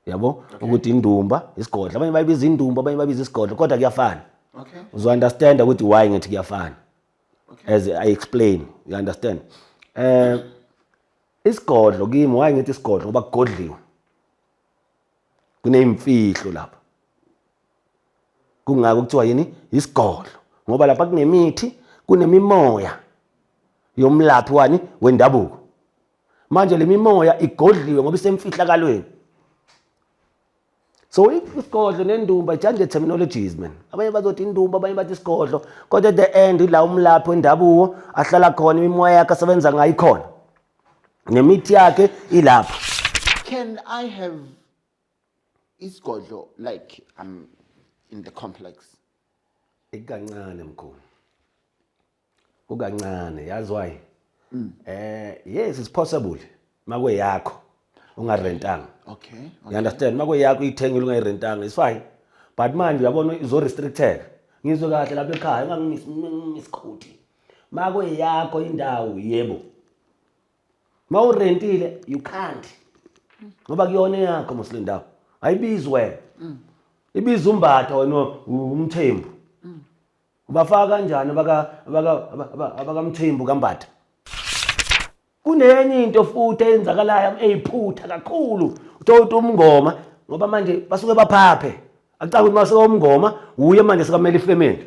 Yabo, ukuthi indumba isigodlo, abanye bayibiza indumba, abanye babiza isigodlo, kodwa kuyafana. Uzo understand ukuthi why ngithi kuyafana as I explain, you understand. Isigodlo kimi, why ngithi isigodlo? Ngoba kugodliwe, kuneyimfihlo lapha. Kungako kuthiwa yini isigodlo, ngoba lapha kunemithi, kunemimoya yomlaphi wani wendabuko. Manje le mimoya igodliwe ngoba isemfihlakalweni. So isigodlo nendumba, just the terminologies, man. Abanye bazothi indumba, abanye bathi isigodlo, kodwa at the end la umlaphi wendabuko ahlala khona, imimoya yakhe asebenza ngayo ikhona, nemithi yakhe ilapho. Can I have isigodlo like I'm in the complex? Ikancane mkhulu, kukancane, yazi why? Yes, it's possible makweyakho ungarentanga. You understand? Makweyakho uyithengile ungayirentanga, it's fine, but manje uyabona izo-restricteka. Ngizwe kahle lapha ekhaya, ungangimisikhoti. Makweyakho indawo, yebo. Mawurentile, you can't, ngoba kuyona eyakho mos le ndawo. Ayibizwi wena, ibiza uMbatha. Wena umthembu, ubafaka kanjani abakamthembu kaMbatha? Kunenye into futhi eyenzakalayo eyiphutha kakhulu. Uthola ukuthi umngoma, ngoba manje basuke baphaphe, akucaci ukuthi mase umngoma uye manje sekamele ifamily.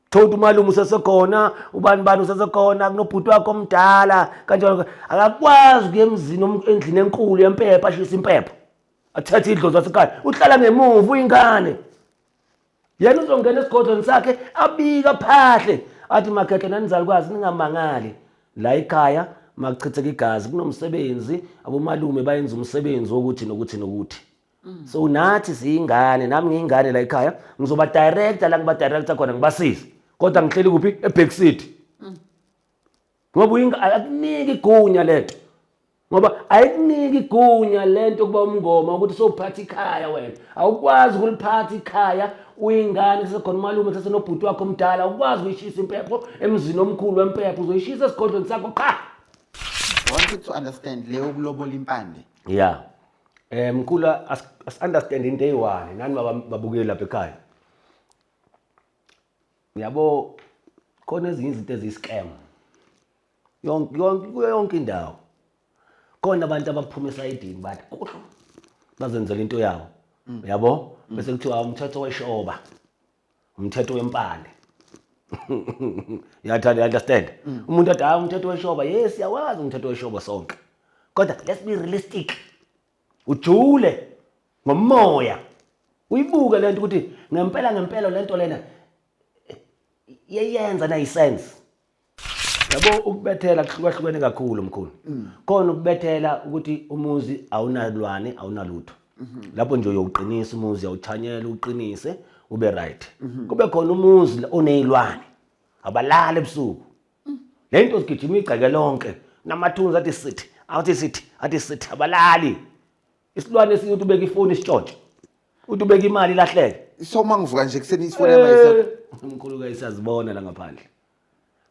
Thola ukuthi umalume usesekhona, ubani bani usesekhona, kunobhuti wakho omdala kanjalo, akakwazi ukuya emzini endlini enkulu yempepho, ashise impepho, athathe idlozi lasekhaya. Uhlala ngemuva, uyingane. Yena uzongena esigodlweni sakhe, abike, aphahle, athi, "Makhehle nanizalukwazi, ningamangali la ekhaya makuchitheka igazi, kunomsebenzi, abomalume bayenza umsebenzi wokuthi nokuthi nokuthi. So nathi siyingane, nami ngiyingane la ekhaya, ngizoba director la, ngiba director khona, ngibasize, kodwa ngihleli kuphi? E-back seat, ngoba akuniki igunya lento, ngoba ayikuniki igunya lento kuba umngoma ukuthi sowuphatha ikhaya. Wena awukwazi ukuliphatha ikhaya uyingane, kusekhona umalume, kusesenobhuti wakho omdala. Awukwazi ukuyishisa impepho emzini omkhulu wempepho, uzoyishisa esigodlweni sakho qha. I wanted to understand leyo kulobola impande. Yeah, mkhulu, as understand into eyi-one nani babukeli lapha ekhaya. Yabo, khona ezinye izinto eziyi-scam yonke yonke kuyo yonke indawo. Khona abantu abaphuma esayidini, bathi kuhlo bazenzela into yabo, yabo, bese kuthiwa umthetho weshoba, umthetho wempande. Uyathanda, you understand? Umuntu athi, "Hayi, umthetho weshoba." Yes, siyawazi umthetho weshoba sonke, kodwa let's be realistic, ujule ngomoya, uyibuke lento ukuthi ngempela ngempela lento lena iyenza na isense. Yabo, ukubethela kuhlukahlukene kakhulu, mkhulu. Khona ukubethela ukuthi umuzi awunalwane, awunalutho. Lapho nje uyowuqinisa umuzi, uyawuthanyela, uqinise ube right. Kube khona umuzi onezilwane abalala ebusuku, le nto zigijima igceke lonke, namathunzi athi sithi, athi sithi, athi sithi, abalali. Isilwane esinye uthi ubeka ifoni isitshontshe, uthi ubeka imali ilahleke. So uma ngivuka nje kuseni ifoni yami ayisekho? Mkhulu ke, siyazibona la ngaphandle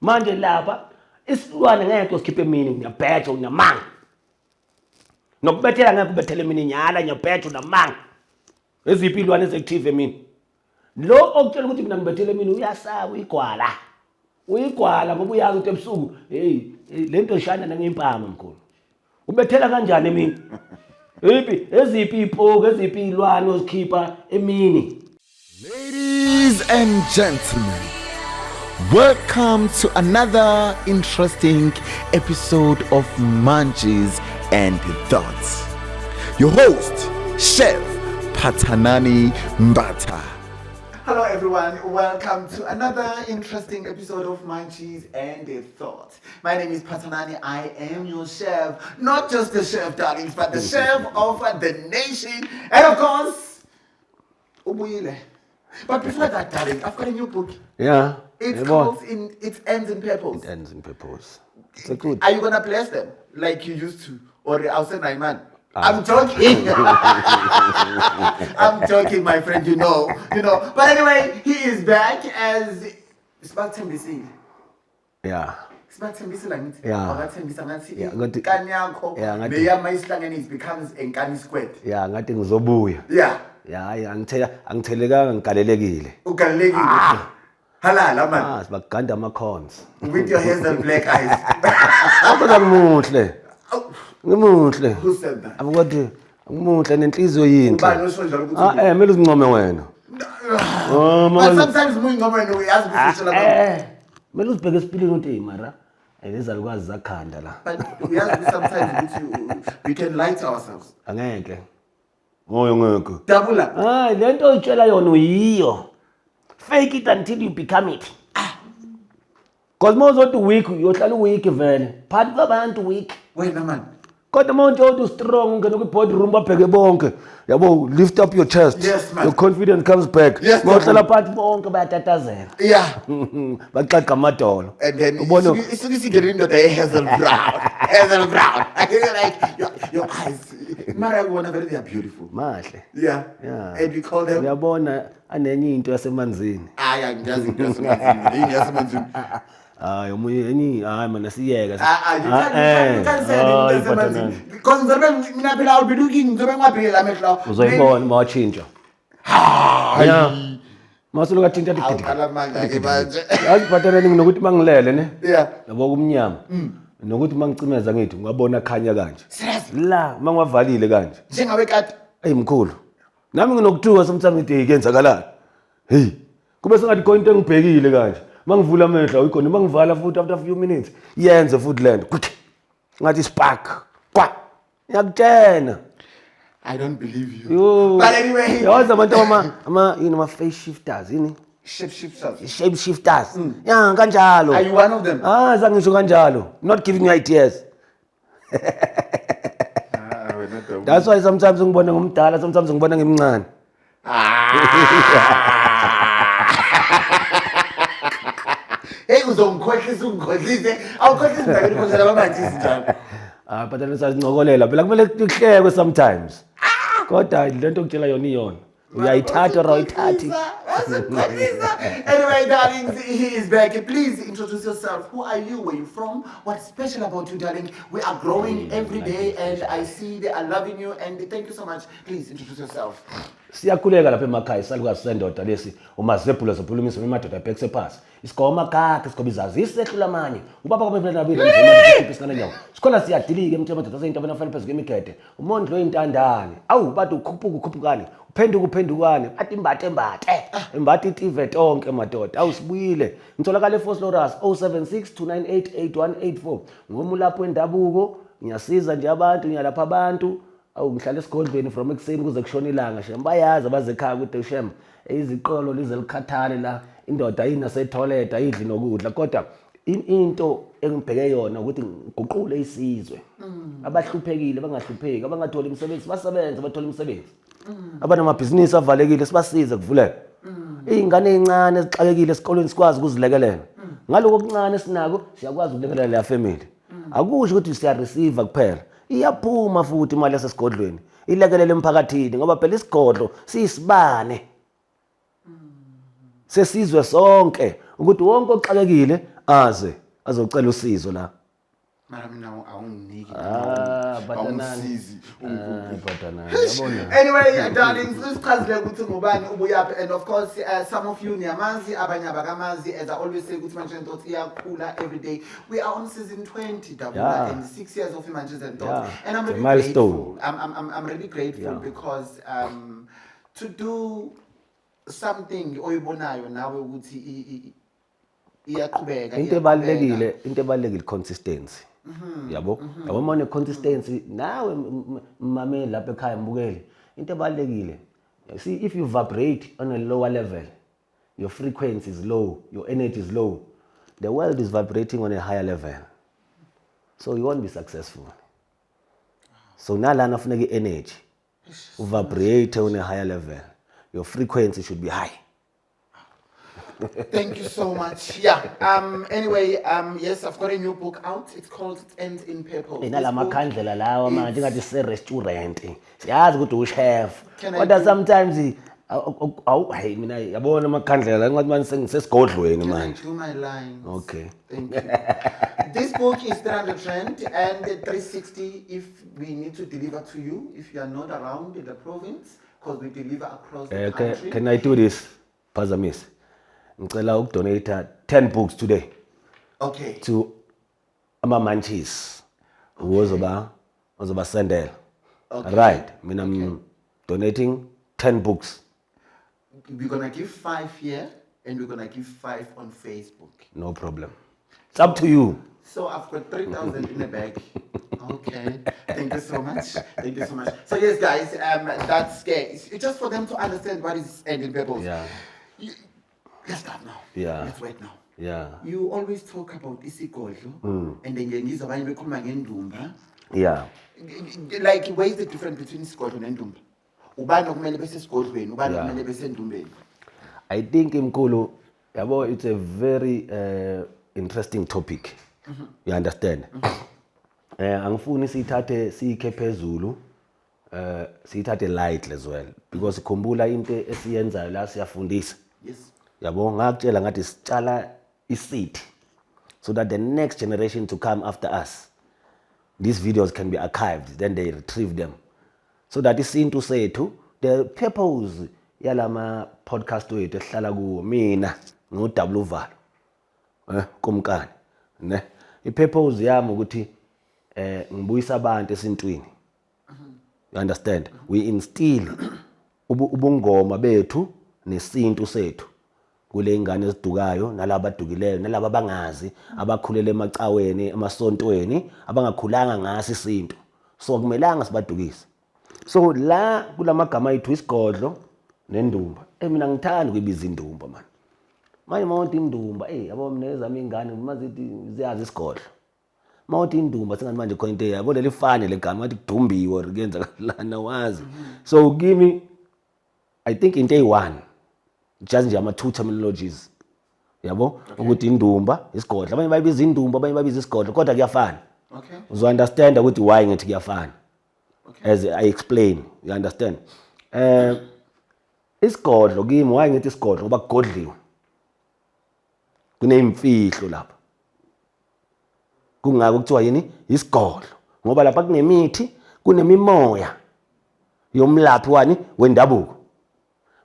manje. Lapha isilwane ngeke usikhiphe emini, ngiyabheja, unamanga. Nokubethela ngeke ubethele emini, nyala, ngiyabheja, unamanga. Eziphi iy'lwane ezi-active emini? Lo okutshela ukuthi mina ngibethele emini uyasaba, uyigwala, uyigwala, ngoba uyazi ukuthi ebusuku, hey, le nto ishana nangempama. Mkhulu, ubethela kanjani emini? Eziphi, eziphi iy'poki, eziphi iy'lwane ozikhipha emini? Ladies and gentlemen, welcome to another interesting episode of Munchies and Thoughts. Your host, Chef Patanani Mbata. Hello everyone, welcome to another interesting episode of Munchies and Thoughts. My name is Patanani, I am your chef. Not just the chef, darlings, but the chef of the nation. And of course, ubuyile. But before that, darling, I've got a new book. It's Yebo. called in It Ends in Purpose. It Ends in Purpose. It's a good. Are you gonna bless them like you used to? Or I'll say man. I'm joking. I'm joking, my friend, you know. You know. But anyway, he is back as Sibathembisile. Sibathembisile ngithi. Yeah. Wabathembisa ngathi Yeah, ngathi- inkani yakho Yeah, ngathi- neyama isihlangene it becomes enkani squared. Ya, ngathi ngizobuya. Yeah. Ya, hayi, angithelekanga, ngigalelekile. Ugalelekile. Halala man. Ah, sibaganda ama-cons. With your hazel black eyes. Kodwa ngimuhle. Ngimuhle. Who said that? Abukathi ngimuhle nenhliziyo yinhle. Ubani osho njalo ukuthi Ah, kumele uzincome wena. Oh, But sometimes uma uyingoma wena uyazi ukuthi usho lapha. Kumele uzibheke esipilini ukuthi hey mara, lezalukwazi zakhanda la. But uyazi ukuthi sometimes ukuthi we can lie to ourselves. Angeke. Moyo ngeke. Dabula. Hayi, lento oyitshela yona uyiyo. Fake it until you become it. Because uma uzothi weak, uyohlala weak vele. Phakathi kwabantu weak. Wena man. Kodwa uma uthi uthi strong ungena kwi-board room babheke bonke. Yabo, lift up your chest. Yes, man. Your confidence comes back. Yes, Uma uhlala Dabula. phansi bonke bayatatazela. Yeah. Baxaqa amadolo. And then ubona isuke isingene indoda ye-hazel brown. Hazel brown. Like your eyes. Mara wona vele they are beautiful. mahle. Yeah. Yeah. And we call them Uyabona anenye into yasemanzini. Hayi, angiyazi into yasemanzini. Yini yasemanzini? Hayi, omunye enye, hayi mana siyeke. Ah, ah, you can't say into yasemanzini. Because ngizobe mina phela I'll be looking, ngizobe ngiwabhekile amehlo lawo. Uzoyibona uma watshintsha. Hayi. Yeah. Masuluka tshintsha digidi. Awuqala manga ke manje. Yazi bhataleni nginokuthi mangilele ne. Yeah. Yabo kumnyama. Nokuthi mangicimeza ngithi ungabona khanya kanje. Seriously? La mangiwavalile kanje. Njengawe kade. Ey mkhulu. Nami nginokuthuka sometimes ngithi hey kuyenzakalani. Hey. Kube sengathi khona into engibhekile kanje. Mangivula amehlo ayikhona, mangivala futhi after a few minutes yenze futhi lento. Kuthi ngathi spark. Kwa. Ngiyakutshena. I don't believe you. Yo. But anyway. Yazi abantu ama yini ama face shifters yini? Shape shifters. Shape shifters. Ya kanjalo. Are you one of them? Ah, zangisho kanjalo. Not giving you ideas. Ah, wena Dabula. That's why sometimes ngibona ngumdala, sometimes ngibona ngimncane. Hey, uzongikhohlisa, ungikhohlise. Awukhohlisi mntakeni, ukhohlisa abamantshisi njalo. Ah, but then sazincokolela phela kumele kuhlekwe sometimes. Kodwa lento okutshela yona iyona. Uyayithatha or awuyithathi? Anyway, darlings, he is back. Please introduce yourself. Who are you? Where you from? What's special about you, darling? We are growing every day, and I see they are loving you. And thank you so much. Please introduce yourself. Siyakhuleka lapha emakhaya isalukazi sendoda lesi umazebhula zephulumisa emadoda abhekise phasi. Isigoma kaka isigoba izazi isehlula amanye. Ubaba kwabevela nabili nje isinganenyawo. Sikhola siyadilika emthini amadoda aseyintabeni afana phezulu kwemigede. Umondlo oyintandane. Awu bathi ukhuphuka ukhuphukane. Uphenduka uphendukane. Bathi imbathe imbathe. Imbathe itive tonke madoda. Awu sibuyile. Ngitholakala eVosloorus 076 298 8184. Ngomulapho wendabuko ngiyasiza nje abantu ngiyalapha abantu. Awu ngihlala esigodlweni from ekuseni kuze kushone ilanga shem. Bayazi abazekhaya ukuthi shem iziqolo lize likhathale la indoda ayinase toilet ayidli nokudla kodwa into engibheke yona ukuthi ngiguqule isizwe. Abahluphekile bangahlupheki, abangatholi imisebenzi basebenze bathole imisebenzi. Abanamabhizinisi avalekile sibasize kuvuleka. Izingane ezincane ezixakekile esikolweni sikwazi ukuzilekelela. Ngaloko okuncane sinako siyakwazi ukulekelela leya family. Akusho ukuthi siya receive kuphela. Iyaphuma futhi imali yasesigodlweni ilekelele emphakathini ngoba phela isigodlo siyisibane sesizwe sonke ukuthi wonke oxakekile aze azocela usizo la. Mara mina awunginiki. Ah, batanani. Awungisizi. Ah, batanani. Yabona. Anyway, darlings, usichazile ukuthi ngubani ubuyaphi and of course some of you niyamazi abanye abakamazi. As I always say ukuthi Mantshisi and Thoughts iyakhula every day. We are on season 20, Dabula, Yeah. and 6 years of Mantshisi and Thoughts. Yeah. And I'm It's a really milestone. grateful. I'm really grateful Yeah. because to do something oyibonayo nawe ukuthi iyaqhubeka Into ebalulekile, into ebalulekile consistency. Yabo? Yabo uma une consistency nawe mmameli lapha ekhaya mbukeli. Into ebalulekile. See if you vibrate on a lower level, your frequency is low, your energy is low. The world is vibrating on a higher level. So you won't be successful. So nalana funeka i-energy. Vibrate on a higher level. Your frequency should be high. Thank you so much. Yeah. Anyway, yes, I've got a new book out. It's called It Ends in Purple. This Nala book makhandlela lawa manje ngathi se restaurant. Siyazi ukuthi u-chef. Can I Kodwa do- sometimes Awu, hayi, mina yabona amakhandlela la, ngathi manje sengisesigodlweni Can I manje. do my lines? Okay. Thank you. This book is 300 rand and 360 if we need to deliver to you, if you are not around in the province, because we deliver across the country. Can I do this? Phazamisa. Ngicela ukudonate 10 books today to ama-munchies ozobasendela. Right, mina I'm donating 10 books. We're gonna give five here and we're gonna give five on Facebook. No problem, it's up to you. So I've got 3,000 in the bag. Okay. Thank you so much. Thank you so much. So yes, guys, that's scary. It's just for them to understand what is ending purpose. Let's start now. Let's wait now. You always talk about isigodlo and then ngizwa abanye bekhuluma ngendumba. Like, where is the difference between isigodlo nendumba? Ubani okumele bese esigodlweni, ubani okumele bese endumbeni? I think, mkhulu, yabo, it's a very interesting topic. You understand? Angifuni siyithathe siyikhe phezulu, siyithathe lightly as well, because khumbula into esiyenzayo la, siyafundisa. Yabo, ngakutshela ngathi sitshala iseed so that the next generation to come after us, these videos can be archived, then they retrieve them, so that isintu sethu, the purpose yalama podcast wethu esihlala kuwo, mina ngodabula uvalo kumkani ne, ipurpose yami ukuthi ngibuyisa abantu esintwini. You understand? We instill ubungoma bethu nesintu sethu kule ingane ezidukayo nalaba abadukileyo nalaba abangazi, abakhulele emacaweni, emasontweni, abangakhulanga ngaso isintu. So akumelanga sibadukise. So la kulamagama ethu, isigodlo nendumba, mina ngithanda ukuyibiza indumba man. Manje mawuthi indumba, yabo, mina ezami ingane mazithi ziyazi isigodlo. Mawuthi indumba sengathi manje khona into, yabo, leli fane legama ngathi kudumbiwe or kuyenzakalana, wazi. So kimi I think into eyi-one, just nje ama-two terminologies, yabo, ukuthi indumba, isigodlo. Abanye bayibiza indumba, abanye bayibiza isigodlo, kodwa kuyafana. Uzo-understanda ukuthi why ngithi kuyafana as I explain. You understand? Isigodlo kimi, why ngithi isigodlo? Ngoba kugodliwe, kuneyimfihlo lapha. Kungako kuthiwa yini isigodlo, ngoba lapha kunemithi, kunemimoya yomlaphi wani wendabuko.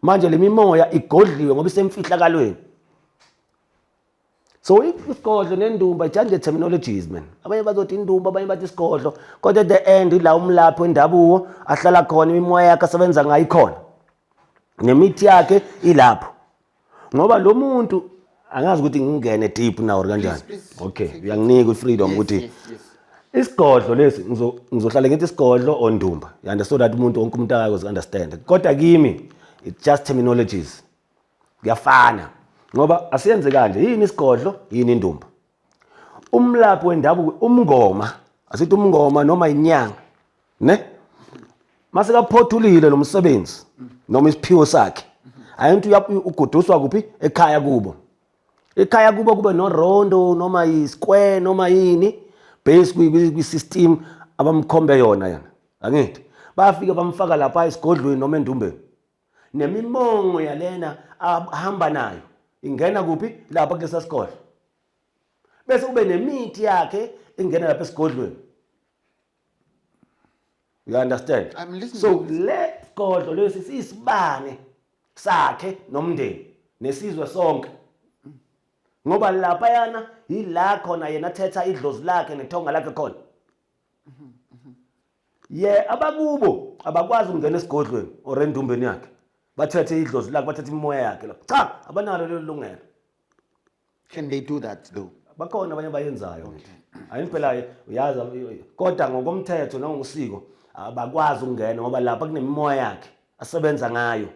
Manje le mimoya igodliwe ngoba isemfihlakalweni. So isigodlo nendumba, just the terminologies man. Abanye bazothi indumba, abanye bathi isigodlo, kodwa at the end la umlaphi wendabuko ahlala khona, imimoya yakhe asebenza ngayo ikhona, nemithi yakhe ilapho. Ngoba lo muntu, angazi ukuthi ngingene deep now or kanjani. Please, please. Okay, uyanginika i-freedom ukuthi Yes. isigodlo lesi, ngizohlala ngithi isigodlo or ndumba, you understand, so that umuntu, wonke umuntu akwazi understand. Kodwa kimi it's just terminologies, kuyafana. Ngoba asiyenze kanje, yini isigodlo, yini indumba? Umlaphi wendabuko, umngoma, asithi umngoma noma inyanga ne, mase kaphothulile lo msebenzi noma isiphiwo sakhe, ayinto ugoduswa kuphi? Ekhaya kubo. Ekhaya kubo kube norondo noma i-square noma yini, base kwi-system abamkhombe yona yena, angithi bayafika bamfaka lapha esigodlweni noma endumbeni, nemimongo yalena ahamba nayo ingena kuphi? Lapha kulesa sigodlo. Bese kube nemithi yakhe ingena lapha esigodlweni. You understand? I'm listening. So le sigodlo lesi siyisibane sakhe nomndeni nesizwe sonke, ngoba laphayana yila khona yena athetha idlozi lakhe nethonga lakhe khona. Ye, abakubo abakwazi ukungena esigodlweni or endumbeni yakhe bathethe idlozi lakhe, bathethe imimoya yakhe lapho. Cha, abanalo lelo lungelo. Can they do that though? Bakhona abanye abayenzayo ngithi hayi phela, uyazi, kodwa ngokomthetho nangosiko abakwazi ukungena, ngoba lapha kunemimoya yakhe asebenza ngayo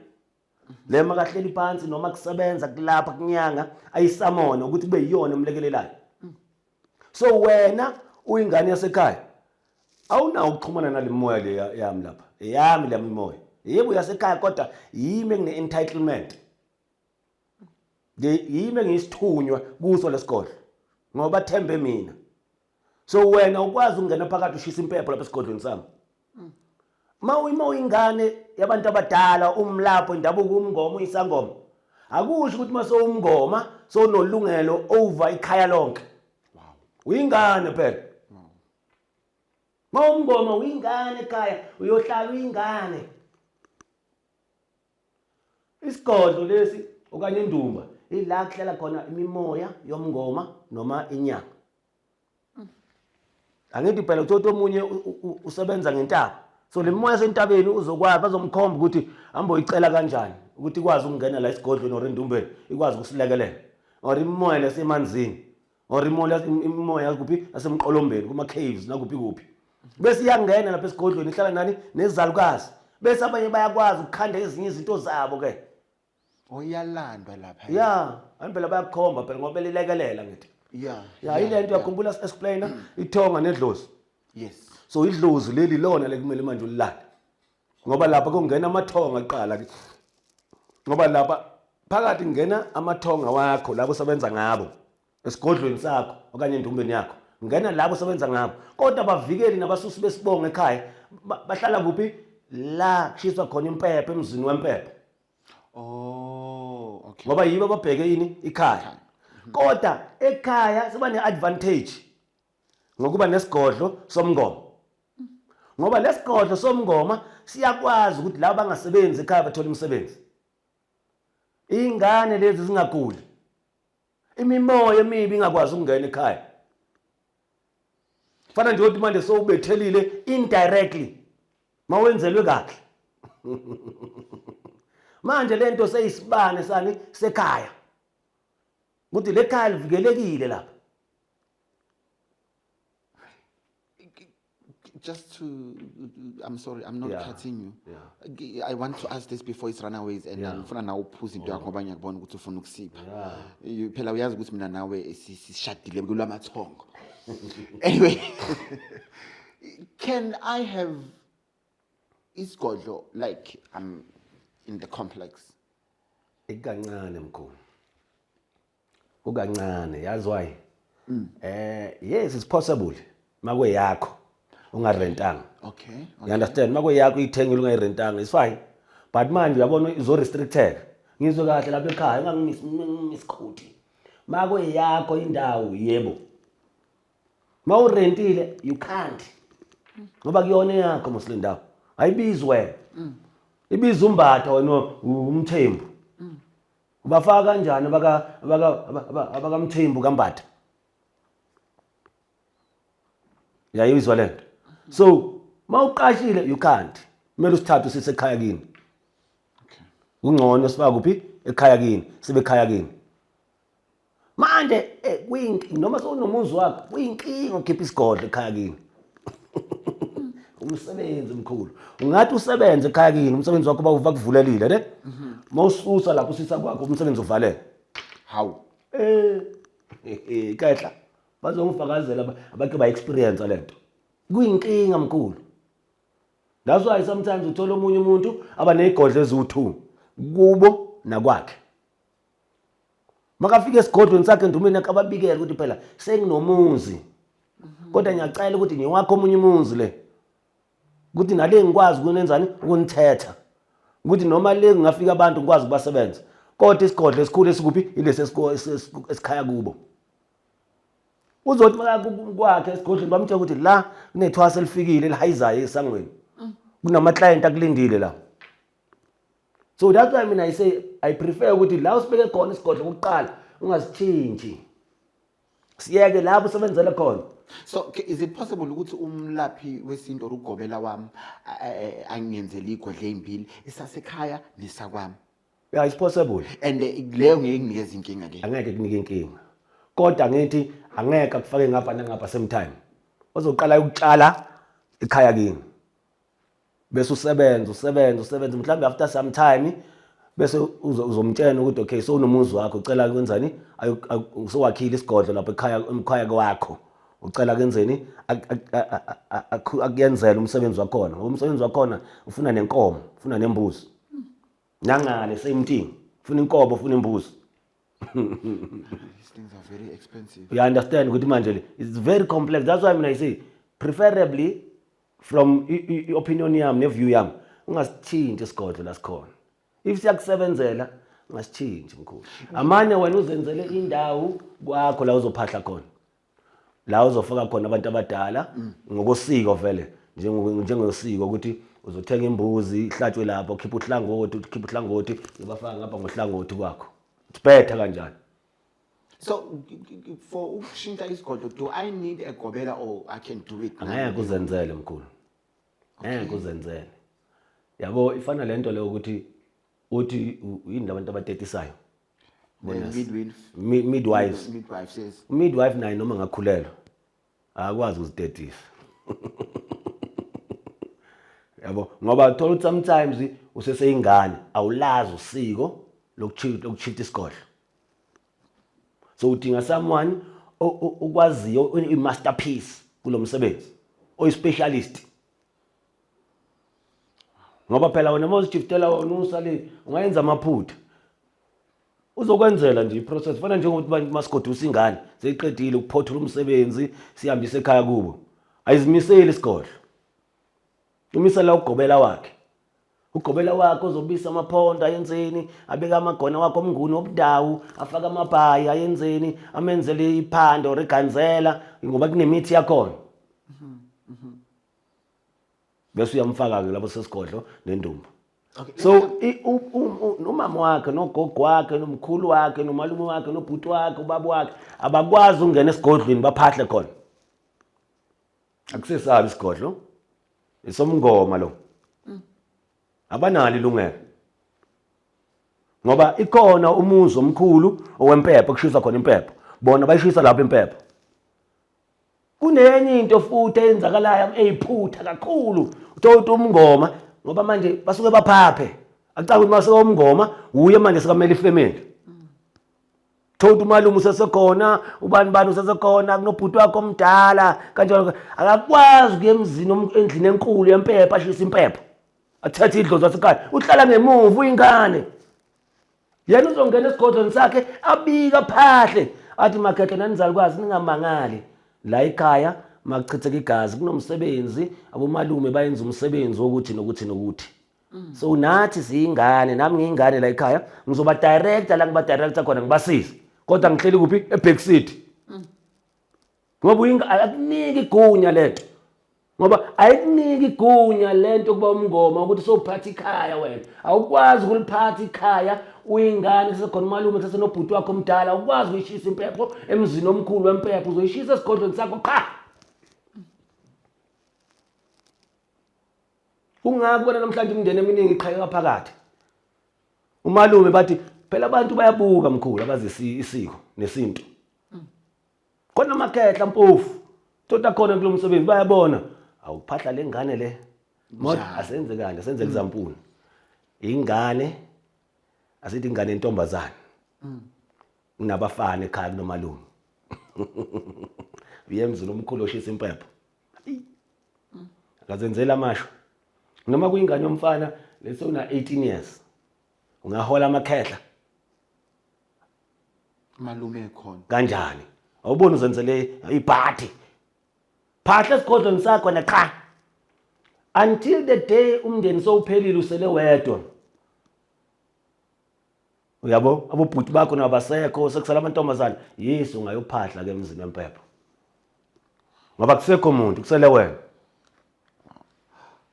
le. Makahleli phansi noma kusebenza kulapha kunyanga, ayisamona ukuthi kube yiyona emlekelelayo. So wena uyingane yasekhaya, awunawo ukuxhumana nale moya le yami lapha, eyami le mimoya. Yebo, yasekhaya, kodwa yimi engine-entitlement. Yimi engiyisithunywa kuso lesigodlo, ngoba bathembe mina. So wena ukwazi ukungena phakathi ushisa impepho lapha esigodlweni sami. Ma uyingane yabantu abadala, umlapho indabuko, umngoma, uyisangoma, akusho ukuthi mase umngoma sowunolungelo over ikhaya lonke. Uyingane phela. Mawumngoma uyingane ekhaya, uyohlala uyingane. Isigodlo lesi okanye indumba ila kuhlala khona imimoya yomngoma noma inyanga. Angithi phela uthola omunye usebenza ngentaba. So le moya sentabeni uzokwazi, bazomkhomba ukuthi hamba uyicela kanjani ukuthi ikwazi ukungena la esigodlweni or endumbeni, ikwazi ukusilekelela. Or imimoya lesemanzini, or imoya kuphi yasemqolombeni, kuma caves nakuphi kuphi. Bese iyangena lapha esigodlweni, ihlala nani nezalukazi. Bese abanye bayakwazi ukukhanda ezinye izinto zabo ke. Oyalandwa lapha. Ya, phela bayakukhomba phela ngoba belilekelela ngithi. Ya, ile nto uyakhumbula explainer ithonga nedlozi. Yes. So idlozi leli lona lekumele manje ulilande. Ngoba lapha kungena amathonga kuqala ke. Ngoba lapha phakathi kungena amathonga wakho labo sebenza ngabo esigodlweni sakho okanye endumbeni yakho. Ngena labo sebenza ngabo. Kodwa abavikeli nabasusi besibongo ekhaya bahlala kuphi? La kushiswa khona impepho, emzini wempepho. Oh, okay. Ngoba yibo ababheke ini ikhaya. Kodwa ekhaya siba ne-advantage ngokuba nesigodlo somngoma. Ngoba lesigodlo somngoma siyakwazi ukuthi laba bangasebenzi ekhaya bathola imisebenzi. Ingane lezi zingaguli. Imimoya emibi ingakwazi ukungena ekhaya. Fana nje ukuthi manje sowubethelile indirectly. Mawenzelwe kahle. Manje lento seyisibane sani sekhaya. Ukuthi lekhaya livikelekile lapha. Just to, I'm sorry, I'm not cutting you. I want to ask this before it runaways and ngifuna nawe uphuze into yakho ngoba ngiyakubona ukuthi ufuna ukusipha. Phela uyazi ukuthi mina nawe sishadile kulamathongo. Anyway, can I have isigodlo like I'm in the complex? Ikancane mkhulu. Kukancane, yazi why? Yes, it's possible. Makweyakho ungarentanga. Okay. You understand? Makweyakho uyithengile ungayirentanga, it's fine. But manje uyabona izo restricted. Ngizwe kahle lapha ekhaya ungangimisikhoti. Makweyakho indawo yebo. Mawurentile you can't. Ngoba kuyona yakho mos le ndawo. Ayibizwe wena. Ibiza uMbatha wena uMthembu. Ubafaka kanjani abakaMthembu kaMbatha? Uyayizwa lento? So mawuqashile you can't. Kumele usithathe usise ekhaya kini. Kungcono sifaka kuphi? Ekhaya kini, sibe ekhaya kini. Manje noma sewunomuzi wakho kuyinkinga ukhipha isigodlo ekhaya kini. Umsebenzi omkhulu. Ungathi usebenze ekhaya kini, umsebenzi wakho bakuvulelile ne? Mawususa lapho usisa kwakho umsebenzi uvalele. Hawu. Kehla. Bazongifakazela abake ba experience lento. Kuyinkinga mkhulu. That's why sometimes uthola omunye umuntu abanezigodlo eziwu2 kubo nakwakhe. Makafika esigodlweni sakhe endumeni yakhe ababikele ukuthi phela senginomuzi. Kodwa ngiyacela ukuthi ngiwakhe omunye umuzi le. Ukuthi nale ngikwazi ukunenzani ukunithetha. Ukuthi noma le ngingafika abantu ngikwazi ukubasebenza. Kodwa isigodlo esikhulu esikuphi ilesi esikhaya kubo. Uzothi kwakhe esigodlweni bamtshela ukuthi la kunethwasa elifikile elihayizayo esangweni. Kunama client akulindile la. So that's why mina I say I prefer ukuthi la usibeke khona isigodlo kokuqala ungasitshintshi. Siyeke lapho usebenzele khona. So is it possible ukuthi umlaphi wesintu or ugobela wami angenzele igodlo ezimbili esasekhaya nesakwami? Yeah, it's possible. And leyo ngeke inginikeze inkinga le. Angeke kunike inkinga. Kodwa ngithi angeke akufake ngapha nangapha same time. Uzoqala ukutshala ekhaya kini. Bese usebenza usebenza usebenza mhlawumbe after some time bese uzomtshela ukuthi okay so unomuzi wakho ucela kwenzani usowakhile isigodlo lapha ekhaya emkhaya kwakho ucela kenzeni akuyenzele umsebenzi wakhona ngoba umsebenzi wakhona ufuna nenkomo ufuna nembuzi nangale same thing ufuna inkomo ufuna imbuzi. These things are very expensive. You understand ukuthi manje le it's very complex. That's why mina I say preferably from opinion yami ne view yami Ungasithinti isigodlo la sikhona. If siyakusebenzela ungasithinti mkhulu. Amanye wena uzenzele indawo kwakho la uzophahla khona. La uzofaka khona abantu abadala ngokosiko vele njengosiko ukuthi uzothenga imbuzi ihlatshwe lapho, khipha uhlangothi, ukhipha uhlangothi, ubafaka ngapha ngohlangothi kwakho. It's better kanjani. So for ukushintsha isigodlo, do I need a gobela or I can do it? Angeke uzenzele mkhulu. Ngeke uzenzele. Yabo, ifana lento leyo ukuthi uthi yini labantu abatetisayo? Midwife. Midwives. Midwives, yes. Midwife naye noma ngakhulelwa akakwazi ukuzitetisa. Yabo, ngoba uthola ukuthi sometimes useseyingane awulazi usiko lokuchitha isigodlo. So udinga someone okwaziyo, i-masterpiece kulo msebenzi, oyi-specialist. Ngoba phela wena uma uzishiftela wona usale ungayenza amaphutha. Uzokwenzela nje i-process, fana njengokuthi abantu masigodusa ingane seyiqedile ukuphothula umsebenzi sihambise ekhaya kubo. Ayizimiseli isigodlo. Umisela ugobela wakhe. Ugobela wakhe ozobisa amaphondo ayenzeni, abeka amagona wakhe omnguni obudawu, afake amabhayi ayenzeni, amenzele iphando or iganzela ngoba kunemithi yakhona. Bese uyamfaka-ke lapho sesigodlo nendumba. So nomama wakhe nogogo wakhe nomkhulu wakhe nomalume wakhe nobhuti wakhe ubaba wakhe abakwazi ukungena esigodlweni baphahle khona. Akusesabi isigodlo, isomngoma lo. Abanalo ilungelo. Ngoba ikhona umuzi omkhulu owempepho kushiswa khona impepho. Bona bayishisa lapho impepho. Kunenye into futhi eyenzakalayo eyiphutha kakhulu. Uthola ukuthi umngoma ngoba manje basuke baphaphe. Akucaci ukuthi mase umngoma uye manje sekamela ifamily. Thola ukuthi umalume usesekhona, ubani bani usesekhona, kunobhuti wakho omdala kanjalo, akakwazi ukuya emzini endlini enkulu yempepho ashise impepho. Athathe idlozi lasekhaya, uhlala ngemuva uyingane. Yena uzongena esigodlweni sakhe abike aphahle athi makhehla nanizalukwazi ningamangali. La ekhaya makuchitheka igazi kunomsebenzi, abomalume bayenza umsebenzi wokuthi nokuthi nokuthi. So nathi siyingane, nami ngiyingane la ekhaya, ngizoba director la ngiba director khona ngibasize. Kodwa ngihleli kuphi? E-back seat. Ngoba akuniki igunya lento. Ngoba ayikuniki igunya lento kuba umngoma ukuthi sowuphatha ikhaya wena. Awukwazi ukuliphatha ikhaya uyingane, kusekhona umalume, kusesenobhuti wakho omdala, awukwazi ukuyishisa impepho emzini omkhulu wempepho, uzoyishisa esigodlweni sakho qha. Kungako ubona namhlanje imindeni eminingi iqhekeka phakathi. Umalume bathi phela abantu bayabuka mkhulu abazi isiko nesintu. Khona amakhehla mpofu tota khona kulo msebenzi bayabona awuphahla lengane le. Mod asenze kanje, asenze example. Ingane asithi ingane entombazana. Kunabafana ekhaya kunomalume. Uye emzini omkhulu oshisa impepho. Akazenzela amasho. Noma kuyingane yomfana leso una 18 years. Ungahola amakhehla. Malume khona. Kanjani? Awuboni uzenzele ibhadi. Phahla esigodlweni sakho na qha. Until the day umndeni sowuphelile usele wedwa. Uyabo, abobhuti bakho nabasekho sekusala amantombazane. Yes, ungayophahla ke emzini wempepho. Ngoba kusekho umuntu, kusele wena.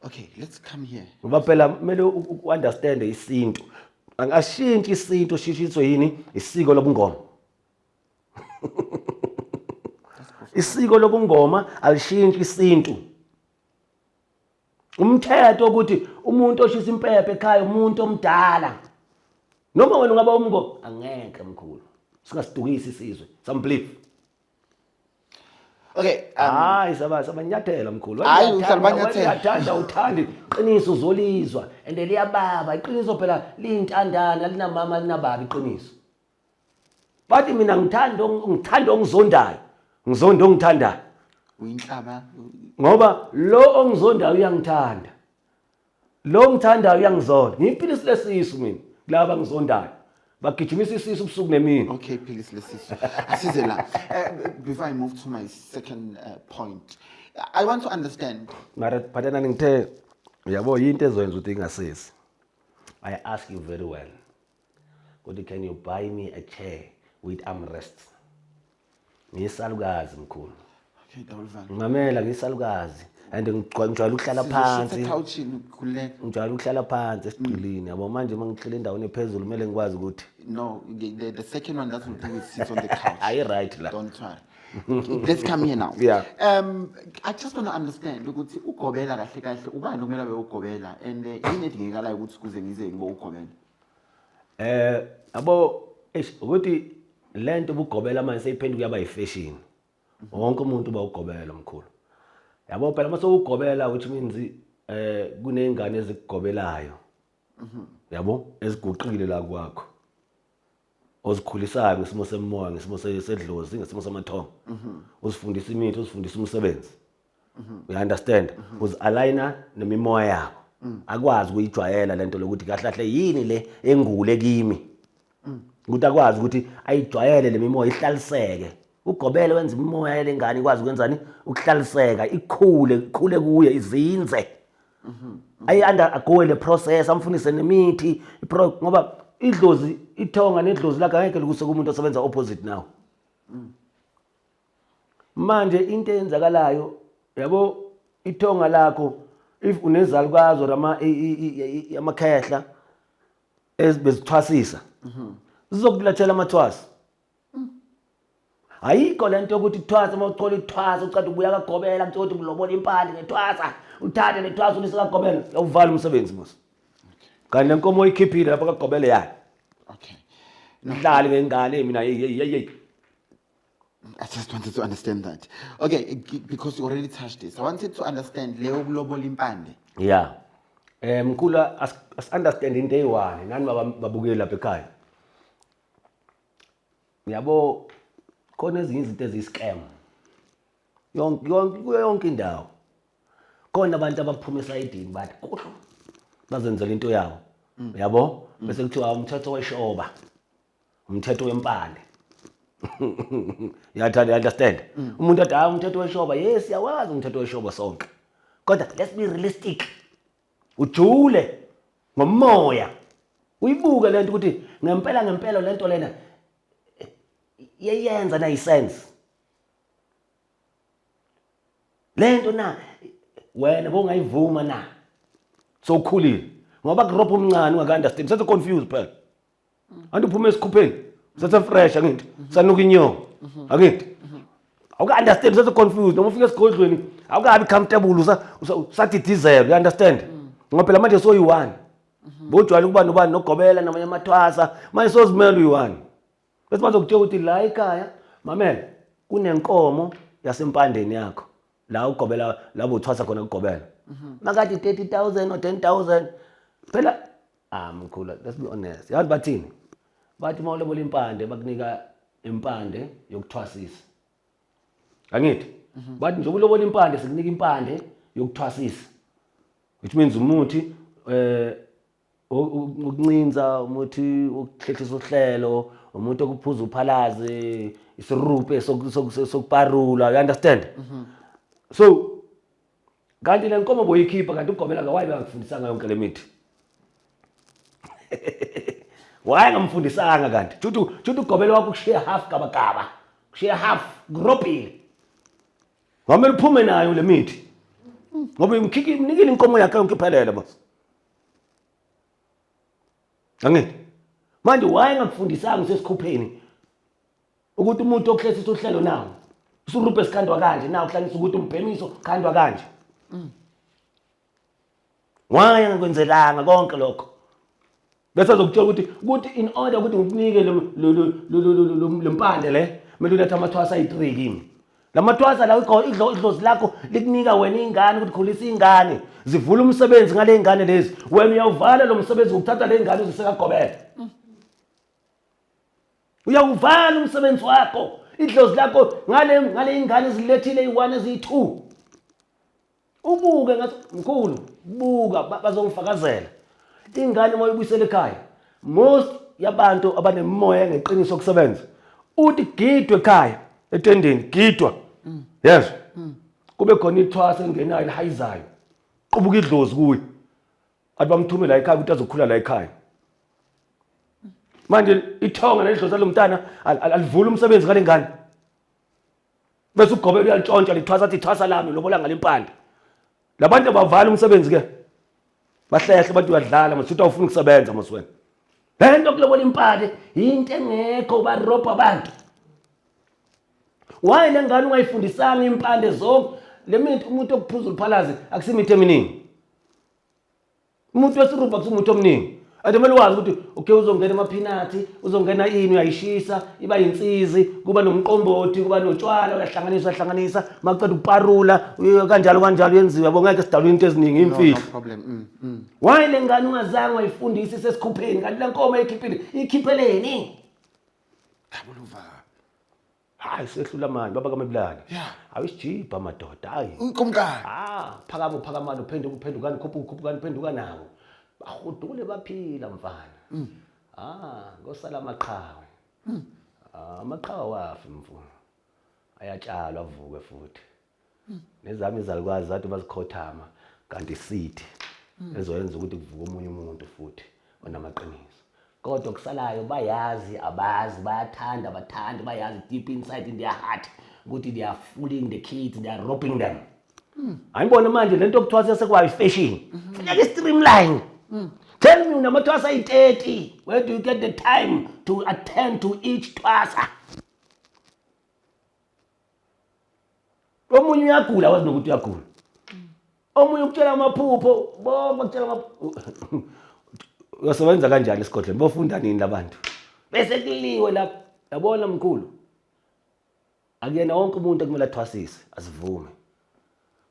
Okay, let's come here. Ngoba phela kumele u-understand isintu. Angashintshi isintu, shishiswe yini? Isiko lobungoma. Isiko lobungoma alishintshi isintu. Umthetho ukuthi umuntu oshisa impepho ekhaya umuntu omdala. Noma wena ungaba umngo angeke mkhulu. Singasidukisi isizwe. Some belief. Okay, Hayi saba sabanyathela mkhulu. Hayi, uhlala banyathela. Uyathanda uthandi iqiniso uzolizwa and liyababa iqiniso phela liyintandane alinamama alinababa iqiniso. Bathi mina ngithanda ongizondayo. Ngizonda ongithandayo. Uyinhlaba. Ngoba lo ongizondayo uyangithanda. Lo ongithandayo uyangizonda. Ngiyiphilisi lesisu mina kulaba abangizondayo. Bagijimisa isisu ubusuku nemini. Okay, philisi lesisu. Asize la. Before I move to my second point, I want to understand. Mara phathana ngithe Uyabo, yinto ezoyenza ukuthi ingasisi. I ask you very well ukuthi can you buy me a chair with armrests? Ngiyisalukazi, mkhulu. Okay, Dawulvana. Ngimamela, ngiyisalukazi and ngijwayele ukuhlala phansi. Ekhawuchini, khululeka. Ngijwayele ukuhlala phansi esigqilini, yabo. Manje uma ngihlele endaweni ephezulu, kumele ngikwazi ukuthi No, the second one that will do is sit on the couch. Ayi, right la. Don't worry. Let's come here now. Yeah. I just want to understand ukuthi ugobela kahle kahle ubani okumele abe ugobela and yini edingekalayo ukuthi kuze ngize ngibe ugobela. Yabo, eish, ukuthi lento ubugobela manje seyiphenduka yaba yifashion. Wonke umuntu uba ugobela, mkhulu. Yabo, phela mase ugobela, which means kunezingane ezikugobelayo. Yabo, eziguqile la kwakho. Ozikhulisayo ngesimo semoya, ngesimo sedlozi, ngesimo samathongo. Uzifundisa imithi, uzifundisa umsebenzi. You understand? Uzi-aligna nemimoya yabo. Akwazi ukuyijwayela lento lokuthi kahle kahle yini le engule kimi. Ukuthi akwazi ukuthi ayijwayele le mimoya, ihlaliseke. Ugobele wenza imimoya yalengane ikwazi ukwenzani? Ukuhlaliseka, ikhule, ikhule kuye, izinze. Ayi undergo le process, amfundise nemithi ngoba idlozi, ithonga nedlozi lakhe angeke likuse kumuntu osebenza opposite now. Manje into eyenzakalayo, yabo, ithonga lakho, if unezalukazi or amakhehla ezibezithwasisa, zizokulethela amathwasa. Ayikho lento yokuthi ithwasa, uma uthola ithwasa uceda ubuya kagobela, kuthiwa ukuthi ulobola impande ngethwasa, uthathe lethwasa ulise kagobela, uyawuvala umsebenzi mos. Kanti le nkomo oyikhiphile lapha kagobela yayo. Okay. Dlali ngengane mina, hey, hey, hey, hey. I just wanted to understand that. Okay, because you already touched this. I wanted to understand leyo kulobola impande. Yeah. Mkhulu, as understand into eyi-one nani babukeli lapha ekhaya. Yabo, khona ezinye izinto eziyi-scam. Yonke yonke kuyo yonke indawo. Khona abantu abaphuma esayidini bathi kuhlo bazenzela into yabo. Yabo? Bese kuthiwa umthetho weshoba. Umthetho wempande. Uyathanda, you understand? Umuntu athi, hayi, umthetho weshoba, yes, siyawazi umthetho weshoba sonke. Kodwa let's be realistic. Ujule ngomoya. Uyibuke lento ukuthi ngempela ngempela lento lena iyenza na isense. Lento na wena bongayivuma na? So ukhulile. Ngoba kurobha umncane ungaka understand, sese confused phela. Anti uphuma esikhupheni, sese fresh, angithi? Sanuka inyongo. Angithi? Awuka understand, sese confused noma ufika esigodlweni awukabi comfortable, usadidizela, you understand? Ngoba phela manje soyi-one. Bojwayele ukuba nobani, nogobela namanye amathwasa, manje sozimela uyi-one. Bese bazokutshela ukuthi la ekhaya, mamela, kunenkomo yasempandeni yakho. La ugobela, la uthwasa khona kugobela. Makathi 30,000 or 10,000. Phela mkhulu, let's be honest. Yazi bathini? Bathi uma ulobola impande bakunika impande yokuthwasisa. Angithi? Bathi nje ulobola impande sikunika impande yokuthwasisa. Which means umuthi ukuncinza, umuthi wokuhlehlisa uhlelo, umuntu okuphuza uphalaze, isirupe sokuparula, you understand? So kanti le nkomo boyikhipha, kanti ugobela ka why bengakufundisanga yonke le mithi? Why ngamfundisanga kanti? Juthu ugobela wakho kushiya half gabagaba, kushiya half kurobhile. Ngamele uphume nayo le mithi. Ngoba imkhiki imnikile inkomo yakhe yonke iphelele boss. Angithi? Manje why ngakufundisanga usesikhupheni ukuthi umuntu okuhlesisa uhlelo nawo usuruphe sikhandwa kanje, nawo kuhlanganisa ukuthi umbhemiso khandwa kanje? Why angakwenzelanga konke lokho? Bese azokutshela ukuthi in order ukuthi ngikunike lo mpande le, kumele ulethe amathwasa ayi-3 kimi. Lamathwasa la, idlozi lakho likunika wena ingane ukuthi khulisa ingane, zivula umsebenzi ngale ingane lezi. Wena uyawuvala lo msebenzi ngokuthatha le ngane uzisekagobela. Uyawuvala umsebenzi wakho, idlozi lakho ngale ingane ezilethile eyi-1, eziyi-2. Ubuke ngathi, mkhulu, buka, bazongifakazela. Ingane uma uyibuyisela ekhaya, most yabantu abanemimoya engeqiniso kusebenza, uthi gidwe ekhaya etendeni, gidwa. Yes. Kube khona ithwasa engenayo lihayizayo. Qubuka idlozi kuye. Athi bamthume la ekhaya ukuthi azokhula la ekhaya. Manje ithonga nelidlozi lomntana alivula umsebenzi ngale ngane. Bese ugobela uyalitshontsha lithwasa athi thwasa lami lobola ngale mpande. Labantu abavala umsebenzi ke. Bahlehle abantu uyadlala masuthi awufuni ukusebenza mos wena. Le nto kulobola impande into engekho barobha abantu. Why le ngane ungayifundisanga impande zonke? Le mithi umuntu okuphuza uliphalazi akusimithi eminingi. Umuntu wesirubha kusumuntu omningi. And kumele wazi ukuthi okay uzongena amaphinathi, uzongena ini uyayishisa, iba yinsizi, kuba nomqombothi, kuba notshwala, uyahlanganisa uyahlanganisa, makuqeda ukuparula, kanjalo kanjalo yenziwa, yabo ngeke sidalwe into eziningi imfihlo. No problem. Why le ngane ungazange wayifundisa isesikhupheni kanti le nkomo ayikhiphile, ikhipheleni? Thabuluva. Hayi sehlula manje baba kaMebulali. Yeah. Awisijibha madoda hayi. Unkomkani. Ah, phakama uphakamani uphenduka uphendukani khuphuka ukhuphukani phenduka nawo. Bahudule baphila mfana. Ah, ngosala amaqhawe. Ah, amaqhawe wafi mfana. Ayatshalwa avuke futhi. Nezami izalukwazi zathi bazikhothama kanti sithi ezoyenza ukuthi kuvuke omunye umuntu futhi onamaqiniso. Kodwa kusalayo bayazi abazi bayathanda bathanda bayazi deep inside in their heart ukuthi they are fooling the kids, they are robbing them. Ayibona manje lento yokuthwasa sekuba ifashion. Funeka i-streamline. Tell me unamathwasa ayi-30. Where do you get the time to attend to each thwasa? Omunye uyagula wazi nokuthi uyagula. Omunye ukutshela amaphupho, bonke bakutshela amaphupho. Uyosebenza kanjani esigodlweni? Bofunda nini labantu? Bese kuliwe lapho. Yabona mkhulu. Akuyena wonke umuntu ekumele athwasise, asivume.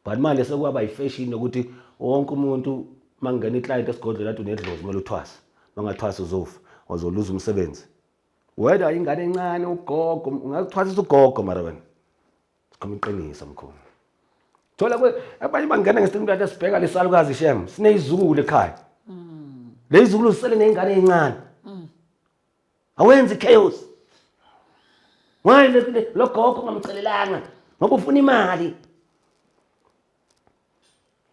But manje sekwaba ifashion yokuthi wonke umuntu mangena iclient esigodlweni athi unedlozi kumele uthwase. Mangathwasa uzofa, uzoluza umsebenzi. Whether ingane encane ugogo, ungakuthwasisa ugogo mara wena. Sikhuluma iqiniso mkhulu. Thola kwe abanye bangena ngesintu sibheka lesalukazi shem, sinezizukulu ekhaya. Lezizukulu zisele nezingane ezincane. Awenzi chaos. Why lo gogo ungamcelelanga ngoba ufuna imali.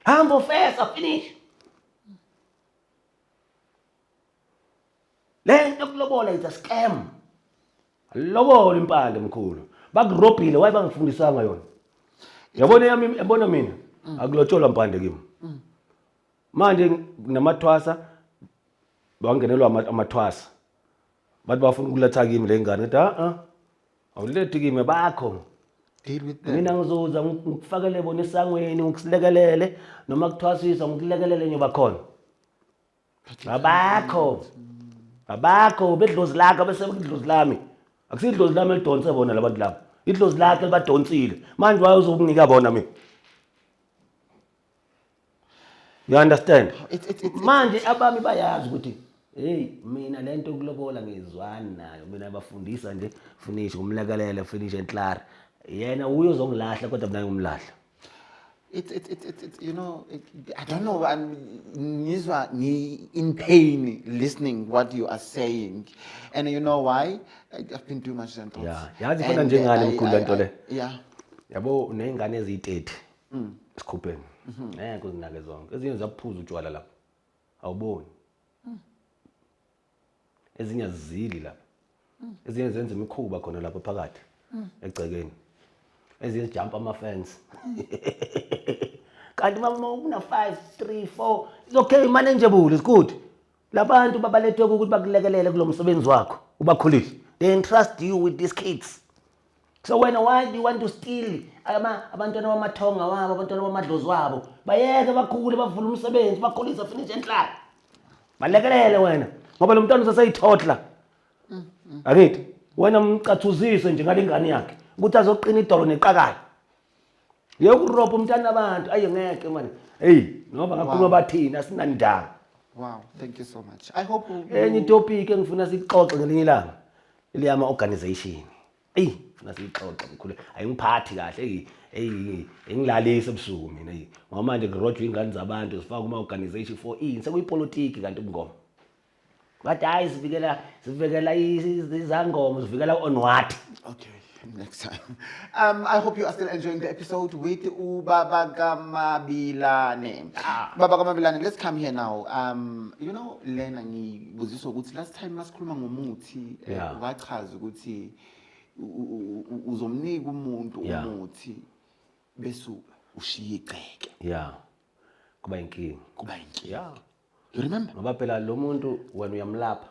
Hamba ofesa finish. Le nto yokulobola is a scam. Lobola impande mkhulu. Bakurobhile why bangifundisanga yona? Yabona yami yabona mina akulotsholwa mpande kimi. Manje namathwasa bangenelwa amathwasa. Bathi bafuna ukuletha kimi le ngane ngithi a awulethi kimi bakho. Deal with them. Mina ngizoza ngikufakele bona esangweni ngikusilekelele noma kuthwasisa ngikulekelele nyoba khona. Abakho. Abakho bedlozi lakho bese idlozi lami. Akusidlozi lami elidonse bona labantu laba. Idlozi lakhe libadonsile. Manje wayozokunika bona mina. You understand? Manje abami bayazi ukuthi hey mina lento yokulobola ngizwani nayo mina bafundisa nje finish ngumlekelele finish enhlara. Yena uye uzongilahla kodwa mina ngimlahla. It, it, it, it, it, you know, it, I don't know, I'm ngizwa ngi in pain listening what you are saying. And you know why? I've been doing much thoughts. Yeah, yazi ifana njengani mkhulu lento le. Yeah. Yabo uneyingane eziyi-30 esikhupheni. Ngeke uzinake zonke. Ezinye ziyaphuza utshwala lapho. Awuboni. Ezinye azizili lapho. Ezinye zenza imikhuba khona lapho phakathi egcekeni. Ezinye zijump ama-fence. Kanti mama una 5 3 4 it's okay manageable it's good. Labantu babalethwe ukuthi bakulekelele kulo msebenzi wakho ubakhulise. They entrust you with these kids. So wena why do you want to steal abantwana bamathonga wabo, abantwana bamadlozi wabo? Bayeke bakhule bavule umsebenzi bakhulise finish enhlala. Balekelele wena ngoba lo mntwana usaseyithothla. Akithi wena mcathuzise nje ngale ngane yakhe ukuthi azoqina idolo neqakala. Yokurobha umntana abantu ayi ngeke manje. Hey ngoba ngakhuluma bathini asinandaba. Wow, thank you so much. I hope enye itopic engifuna sixoxe ngelinye ilanga iliyama organization. Ey, funa siyixoxe mkhulu. Ayingiphathi kahle. Ey, ey, ingilalisa ebusuku mina ey. Ngoba manje kurojwa ingane zabantu zifaka kuma organization for ini sekuyipolitiki kanti ubungoma. Bathi hayi sivikela izangoma, sivikela on what? Okay. Next time. I hope you are still enjoying the episode with Ubaba Kamabilane. Baba Kamabilane, let's come here now. Lena ngibuziswa ukuthi last time masikhuluma ngomuthi, wachaza ukuthi uzomnika umuntu umuthi bese ushiya igceke. Yeah, kuba inkinga. Kuba inkinga. You remember? Ngoba phela lo muntu wena uyamlapha,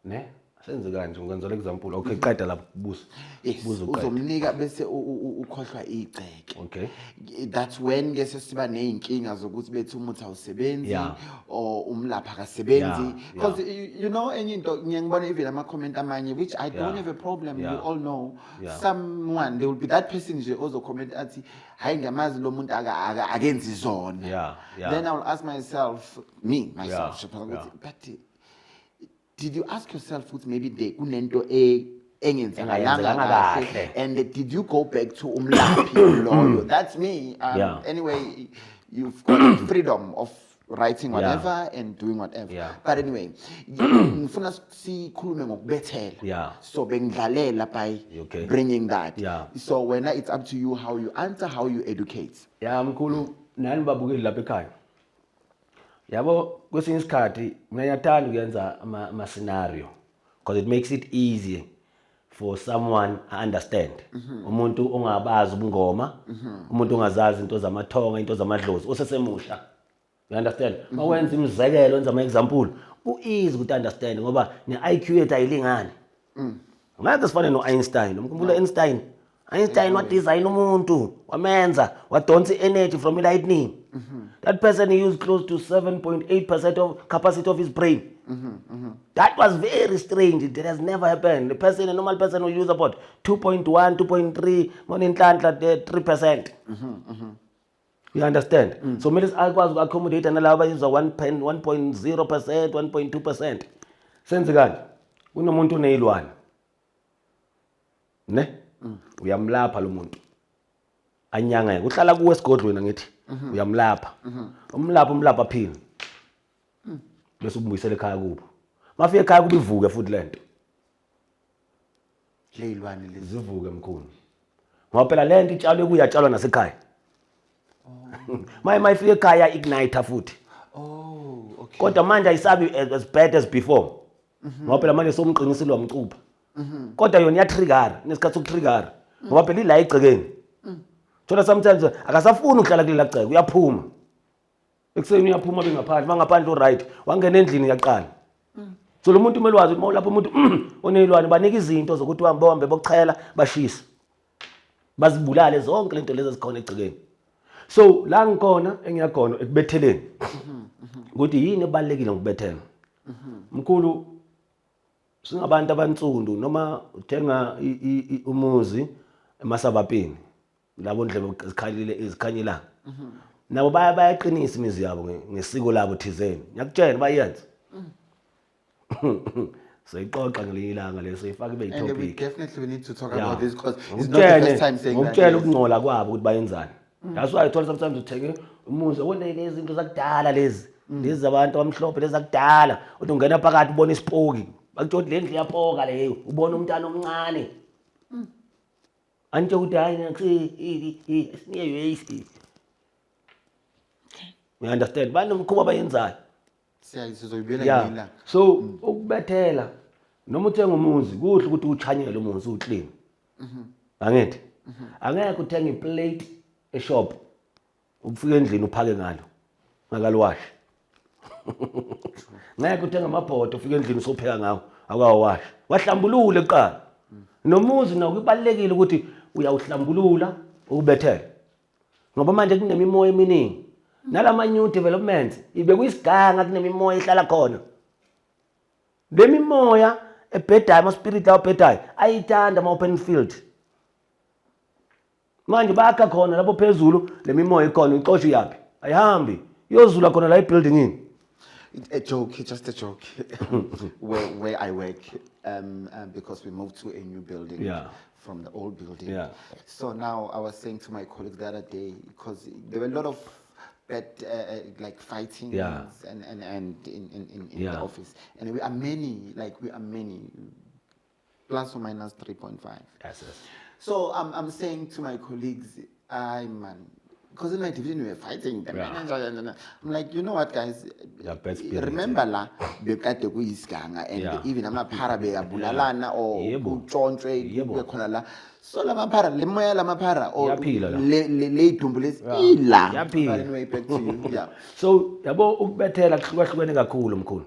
ne? Senze kanje, ngenzela example. Okay, qeda lapho, buza. Yes, Buza uqede. Uzomnika bese ukhohlwa igceke. That's when ke sesiba nezinkinga zokuthi bethi umuthi awusebenzi or umlapha akasebenzi. Because enye into ngiye ngibone even ama comment amanye, which I don't have a problem, we all know. Someone, there will be that person nje ozo comment athi, "Hayi, ngiyamazi lo muntu, akenzi zona." Then I will ask myself, me myself, Shepard, ukuthi, but did you ask yourself ukuthi maybe there kunento engenzakalanga Engayenzekanga kahle kahle. And did you go back to umlaphi loyo? That's me. Anyway, you've got freedom of writing whatever and doing whatever. But anyway, ngifuna sikhulume ngokubethela. So bengidlalela by bringing that. So when it's up to you how you answer, how you educate. Yeah, mkhulu, nani babukeli lapha ekhaya. Yabo, kwesinye isikhathi mina ngiyathanda ukuyenza ama scenario because it makes it easy for someone to understand. Umuntu ongabazi ubungoma, umuntu ongazazi into zamathonga, into zamadlozi, osesemusha. You understand? Mawenza imizekelo, wenza ama example, ku easy ukuthi understand ngoba ne IQ yethu ayilingani. Ngeke sifane no Einstein. Umkhumbula Einstein? Einstein wa design umuntu, wamenza, wadonsa energy from lightning. That person, he used close to 7.8% of capacity of his brain. That was very strange. It has never happened. The person, a normal person will use about 2.1, 2.3, monenhlanhla 3%. You understand? So kumele akwazi uku-accommodate nalaba abayuza 1.0%, 1.2%. Senze kanje. Kunomuntu oneyilwane. Ne? Uyamlapha lo muntu. Anyanga, uhlala kuwe esigodlweni, angithi. Uyamlapha. Umlapha, umlapha aphile. Bese ubuyisela ekhaya kubo. Mafika ekhaya kubo ivuke futhi lento. Leyilwane lezi. Zivuke, mkhulu. Ngoba phela lento itshalwe kuyatshalwa nasekhaya. Maye mayifika ekhaya ignite futhi. Oh, okay. Kodwa manje ayisabi as bad as before. Ngoba phela manje somqinisile, wamcupha. Kodwa yona iyatrigger, nesikhathi sokutrigger. Ngoba phela ila egcekeni. Thola sometimes akasafuni ukuhlala kulela gceke, uyaphuma. Ekuseni uyaphuma bengaphandle, mangaphandle uright, wangena endlini yaqala. So lo muntu kumele wazi ukuthi mawulapha umuntu oneyilwane, banika izinto zokuthi uhambe bahambe bokuchela, bashise. Bazibulale zonke lento lezi ezikhona egcekeni. So la ngikhona, engiyakhona ekubetheleni. Ukuthi yini ebalekile ngokubethela? Mkhulu, singabantu abansundu, noma uthenga umuzi emasabapini, labo ndlebe zikhalile ezikhanyela, nabo bayaqinisa imizi yabo ngesiko labo thizeni. Ngiyakutshela, bayenza. Soyixoxa ngelinye ilanga leso, ifake ibe And we yi-topic. definitely we need to talk about this because it's not the first time saying that. Ngokutshela ukungcola kwabo ukuthi bayenzani. That's why uthola sometimes uthenge umuzi, wona lezi zinto zakudala lezi, lezi zabantu abamhlophe, lezi zakudala, uthi ungena phakathi ubona isipoki, bakutshela ukuthi le ndlu iyapoka leyo, ubona umntana omncane antitshe ukuthi hayi, nakusi. You understand? Banomkhuba abayenzayo. Sizoyibuyela ngelinye ilanga. So ukubethela, noma uthenga umuzi, kuhle ukuthi uchanyele umuzi, uclean, angithi? Angeke uthenge iplate eshop, ufike endlini uphake ngalo ngakaliwashi. Ngeke uthenge amabhodo, ufike endlini usopheka ngawo akawawashi. Wahlambulule kuqala. Nomuzi nawo kubalekile ukuthi uyawuhlambulula, ukubethela, ngoba manje kunemimoya eminingi nalama new developments ibe kuyisiganga, kunemimoya ehlala khona. Le mimoya ebhedayo, ama-spirit lawo abhedayo, ayithanda ama-open field. Manje bakha khona lapho phezulu, le mimoya ikhona, ixosha iyaphi? Ayihambi, iyozula khona la ebuildingini. A joke, just a joke. Where I work, because we moved to a new building from the old building. So now I was saying to my colleagues the other day, because there were a lot of bad, like fighting and in the office. And we are many, like we are many, plus or minus 3.5. Yes. So I'm saying to my colleagues, I man, because in my division we were fighting the manager, and I'm like, you know what, guys, Yeah, bad spirit, remember la bekade kuyisiganga and even amaphara bekabulalana or kutshontshwe kube khona la. So lamaphara, le moya lamaphara or Iyaphila la. le idumbu lesi ila. Iyaphila. But anyway, back to you. Yeah. So yabo, ukubethela kuhlukahlukene kakhulu, mkhulu.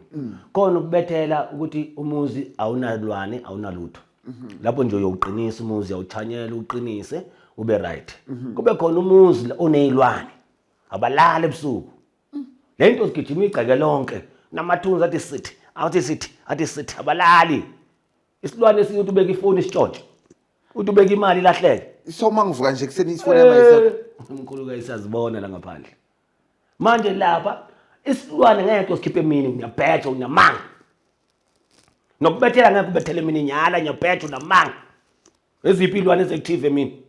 Khona ukubethela ukuthi umuzi awunalwane, awunalutho. Lapho nje uyowuqinisa umuzi, uyawuthanyela, uqinise ube right. Kube khona umuzi onezilwane, abalala ebusuku. Lento zigijima igceke lonke, namathunzi athi sithi, athi sithi, athi sithi, abalali. Isilwane esithi ubeka ifoni isitshontshe, uthi ubeka imali ilahleke. So uma ngivuka nje kuseni isifoni yami ayisekho. Mkhulu ke, siyazibona la ngaphandle. Manje lapha isilwane ngeke usikhiphe emini, ngiyabheja, unamanga. Nokubethela ngeke ubethele emini, nyala, ngiyabheja, unamanga. Eziphi ilwane ezi-active emini?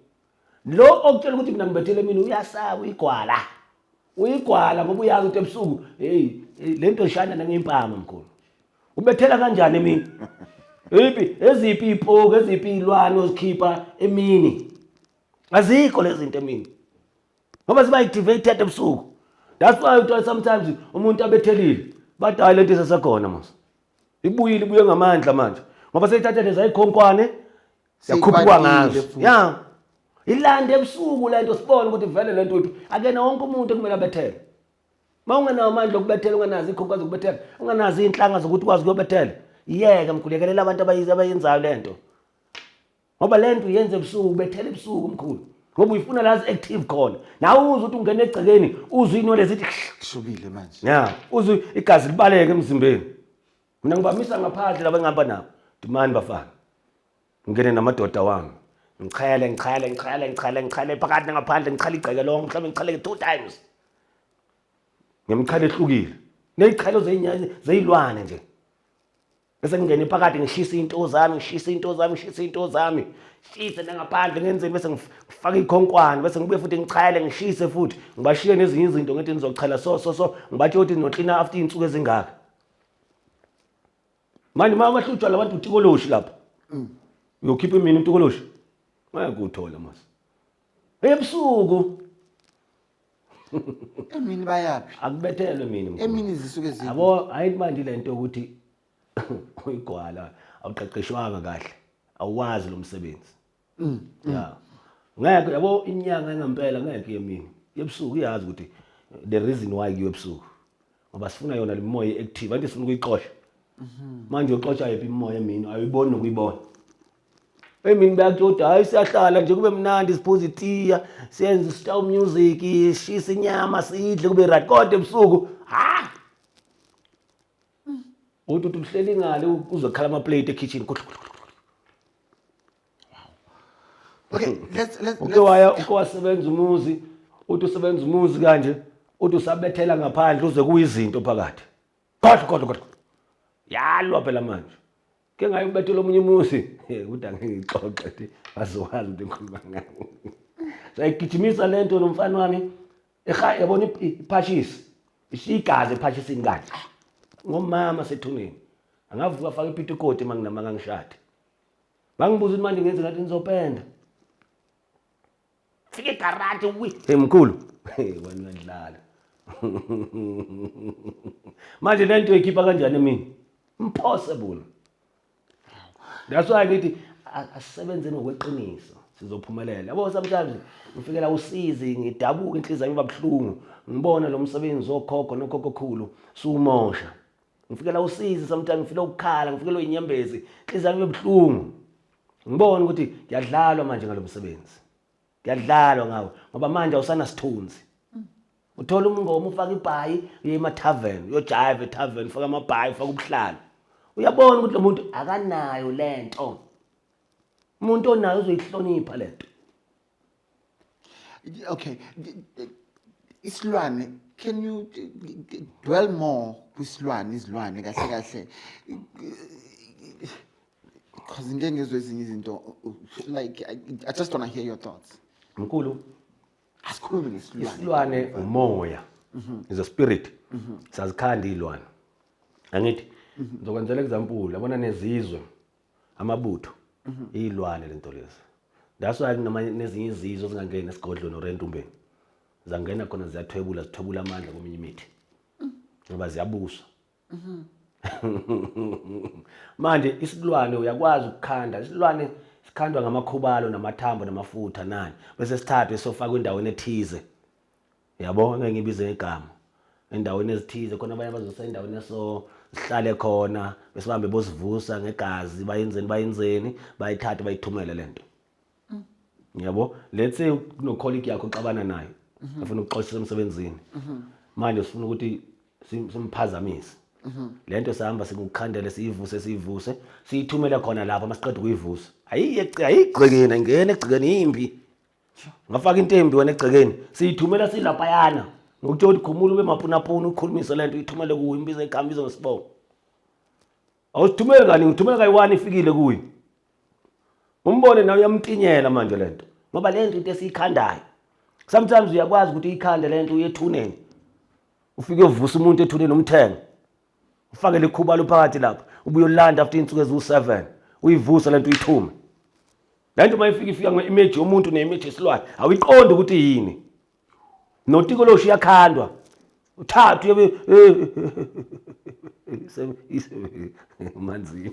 Lo okutshela ukuthi mina ngibethele emini uyasaba, uyigwala. Uyigwala ngoba uyazi ukuthi ebusuku, hey, le nto ishana nangempama, mkhulu. Ubethela kanjani emini? Eziphi eziphi ipoki, eziphi ilwane ozikhipha emini? Azikho lezi zinto emini. Ngoba ziba activated ebusuku. That's why uthola sometimes umuntu abethelile, bathi hayi, lento isesekhona mos. Ibuyile, ibuye ngamandla manje. Ngoba seyithathe lezi ayikhonkwane, yakhuphuka Seyikwatile ngazo. futhi. Ya. Ilande ebusuku lento, sibone ukuthi vele lento iphi. Akena wonke umuntu ekumele abethele. Uma ungenawo amandla okubethela, ungenazo iy'khonkwane zokubethela, ungenazo iy'nhlanga zokuthi ukwazi ukuyobethela, iyeke mkhulu, yekelela abantu abayenzayo le nto. Ngoba le nto uyenza ebusuku, ubethela ebusuku, mkhulu. Ngoba uyifuna la active khona. Nawe uzwe ukuthi ungena egcekeni, uzwe iy'nwele zithi Kushubile manje. Ya, uzwe igazi libaleke emzimbeni. Mina ngibamisa ngaphandle laba engihamba nabo. Dimani bafana. Ngingene namadoda wami. Ngichele, ngichele, ngichele, ngichele, ngichele phakathi nangaphandle, ngichele igceke lonke, mhlawumbe ngichele 2 times. Ngemichele ehlukile. Nezichelo zeyilwane nje. Bese ngingene phakathi, ngishisa into zami, ngishisa into zami, ngishisa into zami. Shise nangaphandle, ngenzeni, bese ngifaka ikhonkwane, bese ngibuye futhi ngichayele, ngishise futhi. Ngibashiye nezinye izinto, ngithi nizochela so so so, ngibatshela ukuthi ninoklina after iy'nsuku ezingaka. Manje uma bahlutshwa labantu utikoloshi lapha. Uyokhipha imini utikoloshi? Ngeke uthole mos. Ebusuku. Emini bayaphi? Akubethelwe emini, mkhulu. Emini zisuke zi Yabo, ayithi manje lento ukuthi uyigwala, awuqeqeshwanga kahle, awazi lo msebenzi. Ya. Ngeke yabo, inyanga engempela ngeke yemini. Ebusuku iyazi ukuthi the reason why kuyo ebusuku. Ngoba sifuna yona lemimoya active, anti sifuna ukuyixosha. Manje uxosha yiphi imimoya emini? Ayiboni nokuyibona. Emini bayakuthi hayi, siyahlala nje kube mnandi, siphuza itiya, siyenze star music, shisa inyama, sidle kube right, kodwa ebusuku ha uthi uthi uhleli ngale uzokhala ama plate ekitchen. Okay, let's Uke waya, uke wasebenza umuzi, uthi usebenza umuzi kanje, uthi usabethela ngaphandle, uze kuyizinto phakathi, kodwa kodwa kodwa yalwa phela manje ke ngaye ubethela omunye umuzi ukuthi angeke ngixoxe ukuthi bazowazi ukuthi ngikhuluma ngayo. Sayigijimisa lento nomfana wami eha, yabona iphashisi, ishiya igazi ephashisini kanje ngomama sethuneni, angavuka afake ipitikoti uma nginamanga ngishade. Bangibuza ukuthi manje ngenze ngathi ngizopenda, fika egaraji wi, hey mkhulu, hey wena uyadlala manje, lento ikhipha kanjani emini? Impossible. That's why ngithi asisebenzeni ngokweqiniso, sizophumelela. Yabo, sometimes ngifikela usizi, ngidabuka, inhliziyo yami iba buhlungu, ngibona lo msebenzi wokhokho nokhokhokhulu suwumosha. Ngifikela usizi sometimes, ngifila ukukhala, ngifikelwa inyembezi, inhliziyo yami ibe buhlungu, ngibona ukuthi kuyadlalwa manje ngalo msebenzi, kuyadlalwa ngawo, ngoba manje awusanasithunzi. Uthola umngoma ufaka ibhayi, uye ema-tavern, uyojive e-tavern, ufaka amabhayi, ufaka ubuhlalo. Uyabona ukuthi lo muntu akanayo lento. Umuntu onayo uzoyihlonipha lento. Okay. Isilwane, can you dwell more kwisilwane, izilwane kahle kahle? Because ngeke ngizwe ezinye izinto, like I just want to hear your thoughts. Mkhulu, Asikhulume ngesilwane. Isilwane umoya, is a spirit. Sazikhanda iy'lwane, angithi ngizokwenzela example, yabona nezizwe, amabutho, iy'lwane lento lezi. That's why kunama nezinye izizwe zingangeni esigodlweni or entumbeni. Zangena khona ziyathwebula, zithwebula amandla kweminye imithi. Ngoba ziyabusa. Manje isilwane uyakwazi ukukhanda, isilwane sikhandwa ngamakhubalo namathambo namafutha nani. Bese sithathwe sofakwa endaweni ethize. Yabo, ngeke ngibize ngegama. Endaweni ezithize khona abanye bazosa endaweni eso sihlale khona bese bahambe bosivusa ngegazi bayenzeni bayenzeni bayithathe bayithumele lento. Yabo, let's say kuno colleague yakho oxabana naye. Ufuna ukuxoshisa emsebenzini. Manje sifuna ukuthi simphazamise. Lento sihamba sikukhandele siyivuse siyivuse siyithumele khona lapha masiqeda ukuyivusa. Ayiye ayigcekeni ingene egcekeni imbi. Ngafaka into embi wena egcekeni. Siyithumela silaphayana. Ngokutshela ukuthi khumula ube mapunapuna ukhulumise lento uyithumele kuyo imbize igama izo ngesibongo. Awusithumeli kaningi, ngithumela kayi-one ifikile kuyo. Umbone nawe uyamtinyela manje lento. Ngoba lento into esiyikhandayo. Sometimes uyakwazi ukuthi uyikhande lento uye ethuneni. Ufike uyovusa umuntu ethuneni umthenge. Ufake lekhubalo phakathi lapha. Ubuye ulanda after insuku eziwu-7. Uyivuse lento uyithume. Lento uma ifika ifika nge-image yomuntu ne-image yesilwane. Awuyiqondi ukuthi yini. Notikoloshi uyakhandwa. Uthathu uyobe manzini.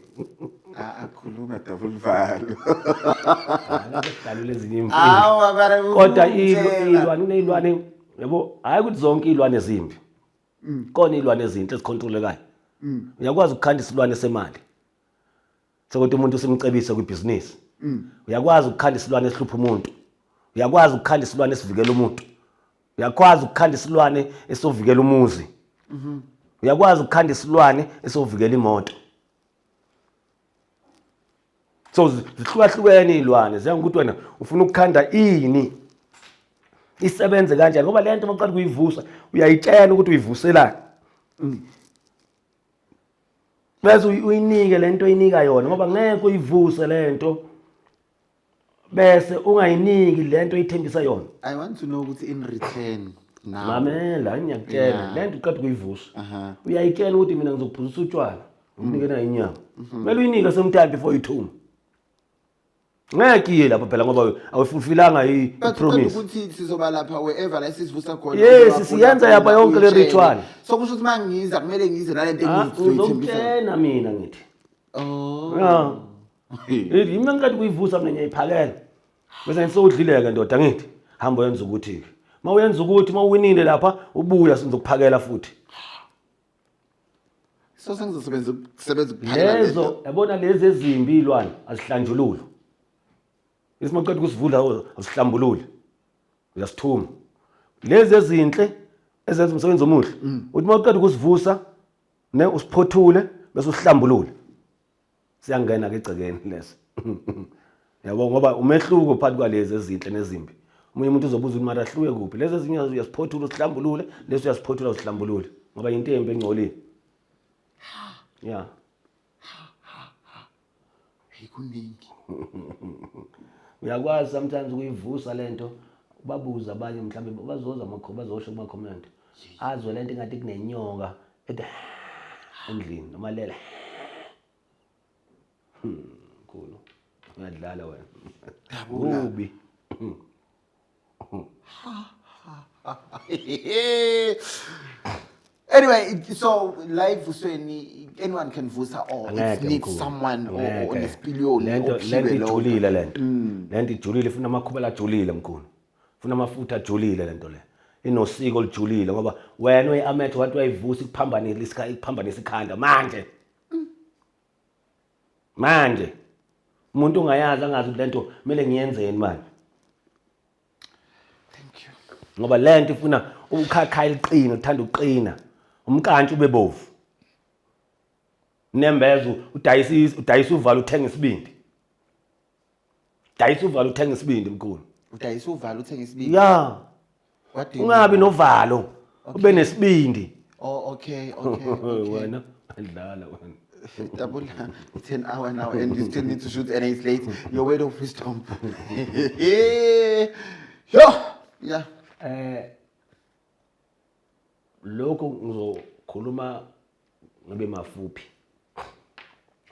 Akhuluma double valo. Sidalule ezinye imfihlo. Kodwa ilwane kuneyilwane yabo hayi ukuthi zonke izilwane zimbi. Kona izilwane ezinhle ezikhontrolekayo. Uyakwazi ukukhanda isilwane semali. Sekuthi umuntu usimcebise kwibhizinisi. Uyakwazi ukukhanda isilwane esihlupha umuntu. Uyakwazi ukukhanda isilwane esivikela umuntu. Uyakwazi ukukhanda isilwane esovikela umuzi. Uyakwazi ukukhanda isilwane esovikela imoto. So zihlukahlukene izilwane ziya ngokuthi wena ufuna ukukhanda ini. Isebenze kanjani ngoba lento maqala kuyivusa uyayitshela ukuthi uyivuselani. Bese uyinike lento oyinika yona ngoba ngeke uyivuse lento bese ungayiniki lento oyithembisa yona. I want to know ukuthi in return now. Mamela ngiyakutshela lento uqeda ukuyivusa. Uyayitshela ukuthi mina ngizokuphuzisa utshwala ngikunike nayo inyama. Kumele uyinike sometime before uyithume. Ngeke iye lapho phela ngoba awufulfilanga i-promise. Ukuthi sizoba lapha wherever la sizivusa khona. Yes, siyenza yapha yonke le ritual. So kusho ukuthi mangiza kumele ngize nalento engizoyithembisa. Uzokutshena mina ngithi. Oh. Yeah. Yimi ngikade kuyivusa mina ngiyayiphakela. Bese ngisodlileke ndoda ngithi hamba uyenza ukuthi ke. Mawuyenza ukuthi mawuwinile lapha ubuya sizokuphakela futhi. So sengizosebenza ukusebenza ukuphakela lezo yabona lezi ezimbi ilwane azihlanjululwa. Isimo qeda ukusivula azihlambulule. Uyasithuma. Lezi ezinhle ezenza umsebenzi omuhle. Uthi mawuqeda ukusivusa ne usiphothule bese usihlambulule. Siyangena ke egcekeni leso. Yabo ngoba umehluko phakathi kwalezi ezinhle nezimbi. Omunye umuntu uzobuza ukuthi mara ahluke kuphi? Lezi ezinye uyasiphothula usihlambulule, lesi uyasiphothula usihlambulule ngoba into embi engcolile. Yeah. Hey kuningi. Uyakwazi sometimes ukuyivusa lento babuza abanye mhlawumbe bazoza amakho bazosho kuma comment. Azwe lento engathi kunenyoka ethi endlini noma lela. Mkhulu. Uyadlala wena. Kubi. Anyway, so live vusweni anyone can vusa or it needs someone or onesipiliyoni lento lento ijulile lento. Lento ijulile ifuna amakhubela ajulile mkhulu. Ifuna amafutha ajulile lento le. Inosiko olujulile ngoba wena uyi-amateur wathi wayivusa ikuphambanisa isikha ikuphambanisa ikhanda manje. Manje umuntu ungayazi angazi ukuthi lento kumele ngiyenzeni manje. Thank you. Ngoba lento ifuna ukhakha eliqina, uthanda ukuqina. Umkantsha ube bovu. Nembezo udayisa udayisa uvalo uthenga isibindi. Dayisa uvalo uthenga isibindi mkhulu. Udayisa uvalo uthenga isibindi. Yeah. Ungabi novalo. Ube nesibindi. Oh okay okay. okay. Wena adlala wena. Dabula, it's an hour now and you still need to shoot and it's late. Your word of wisdom. Yo, yeah. Lokho ngizokhuluma ngibe mafuphi.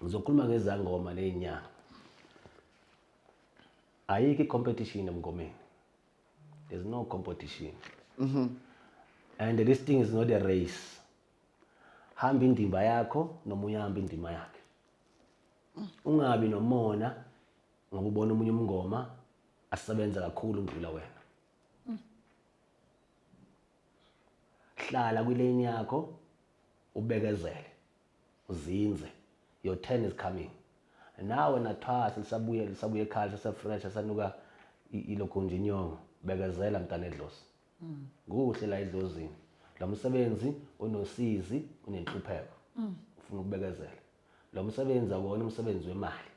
Ngizokhuluma ngezangoma nezinyanga. Ayikho i-competition emngomeni. There's no competition and this thing is not a race. Hamba indima yakho noma uyahamba indima yakhe. Ungabi nomona ngoba ubona omunye umngoma asebenza kakhulu ndlula wena. Hlala kwilane yakho, ubekezele, uzinze. Your turn is coming. Nawe nathwasa lisabuye, lisabuye ekhaya, lisase-fresh, sanuka ilokhu nje inyongo. Bekezela, mntana edlozi. Kuhle la edlozini. Lo msebenzi unosizi, unenhlupheko, ufuna ukubekezela. Lo msebenzi akuwona umsebenzi wemali.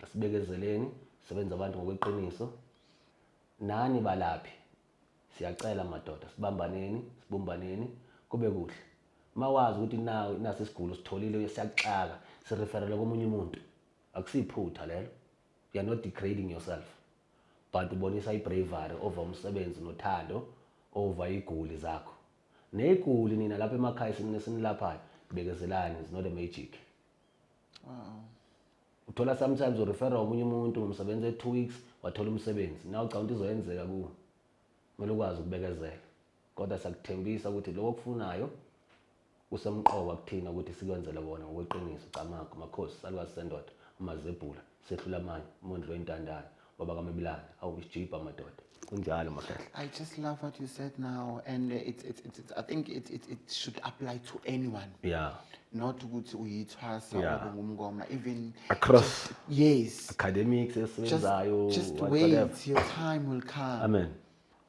Asibekezeleni, sebenza abantu ngokweqiniso. Nani balaphi, siyacela madoda, sibambaneni, sibumbaneni, kube kuhle. Mawazi ukuthi nawe nasi isigulo sitholile, siyakuxaka, sireferele komunye umuntu, akusiphutha lelo. You are not degrading yourself, but ubonisa i-bravery over umsebenzi nothando over iguli zakho ney'guli. Nina lapha emakhaya sinilaphayo, bekezelani. It's not a magic. Uthola sometimes urefera omunye umuntu ngomsebenzi e-2 weeks, wathola umsebenzi. Nawe ucabanga ukuthi izoyenzeka kuwe. Kumele ukwazi ukubekezela, kodwa siyakuthembisa ukuthi lokho okufunayo kusemqoka kuthina ukuthi sikwenzele kona ngokweqiniso. Camagu, makhosi, salukazi sendoda, amazebhula sehlula amanye, umondlo wentandane, baba kaMebilane. Awu, isijibha madoda, kunjalo makhehla. I just love what you said now, and it's I think it should apply to anyone. Not ukuthi uyithwasa or ungumngoma, even Across yes. academics Just esibenzayo. just whatever. Wait, your time will come. Amen,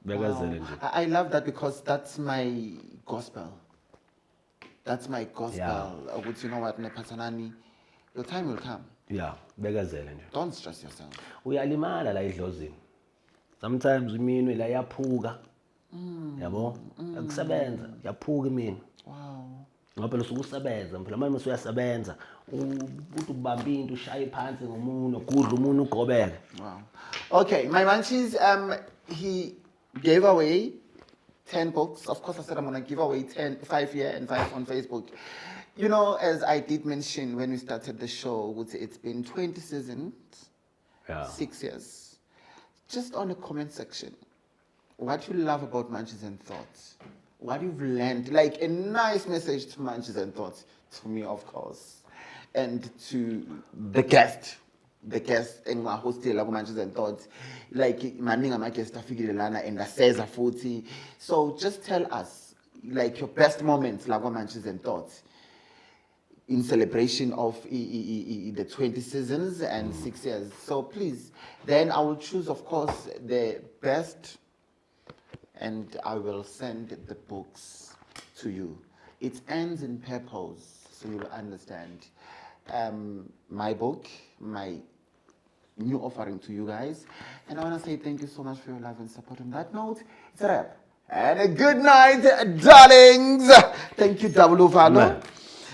bekezele Wow. nje. I love that because that's my gospel. That's my gospel. Ukuthi you know what, Nepathanani, your time will come. Yeah, bekezele nje. Don't stress yourself. Uyalimala la edlozini. Sometimes iminwe la iyaphuka, yabo, akusebenza, yaphuka iminwe. Ngoba phela usuke usebenza phela manje, usuyasebenza, uthi ubamba into, ushaye phansi ngomunwe, gudla umunwe, ugobeke. Wow. Okay, my munchies, he gave away 10 books. Of course, I said I'm going to give away 10, 5 here and 5 on Facebook. As I did mention when we started the show, ukuthi it's been 20 seasons, 6 years. Just on the comment section, what you love about Munchies and Thoughts, what you've learned, like a nice message to Munchies and Thoughts, to me, of course, and to the guest engihostela ku-Munchies and Thoughts. Like, maningi ama-guest afikile lana and aseza futhi. So just tell us, like, your best moments la kwa-Munchies and Thoughts in celebration of the 20 seasons and 6 years. So please, then I will choose, of course, the best and I will send the books to you. It ends in purpose, so you'll understand. My book, my new offering to you guys. And I want to say thank you so much for your love and support. On that note, it's a wrap. And a good night, darlings. Thank you, Double Uvalo. Amen.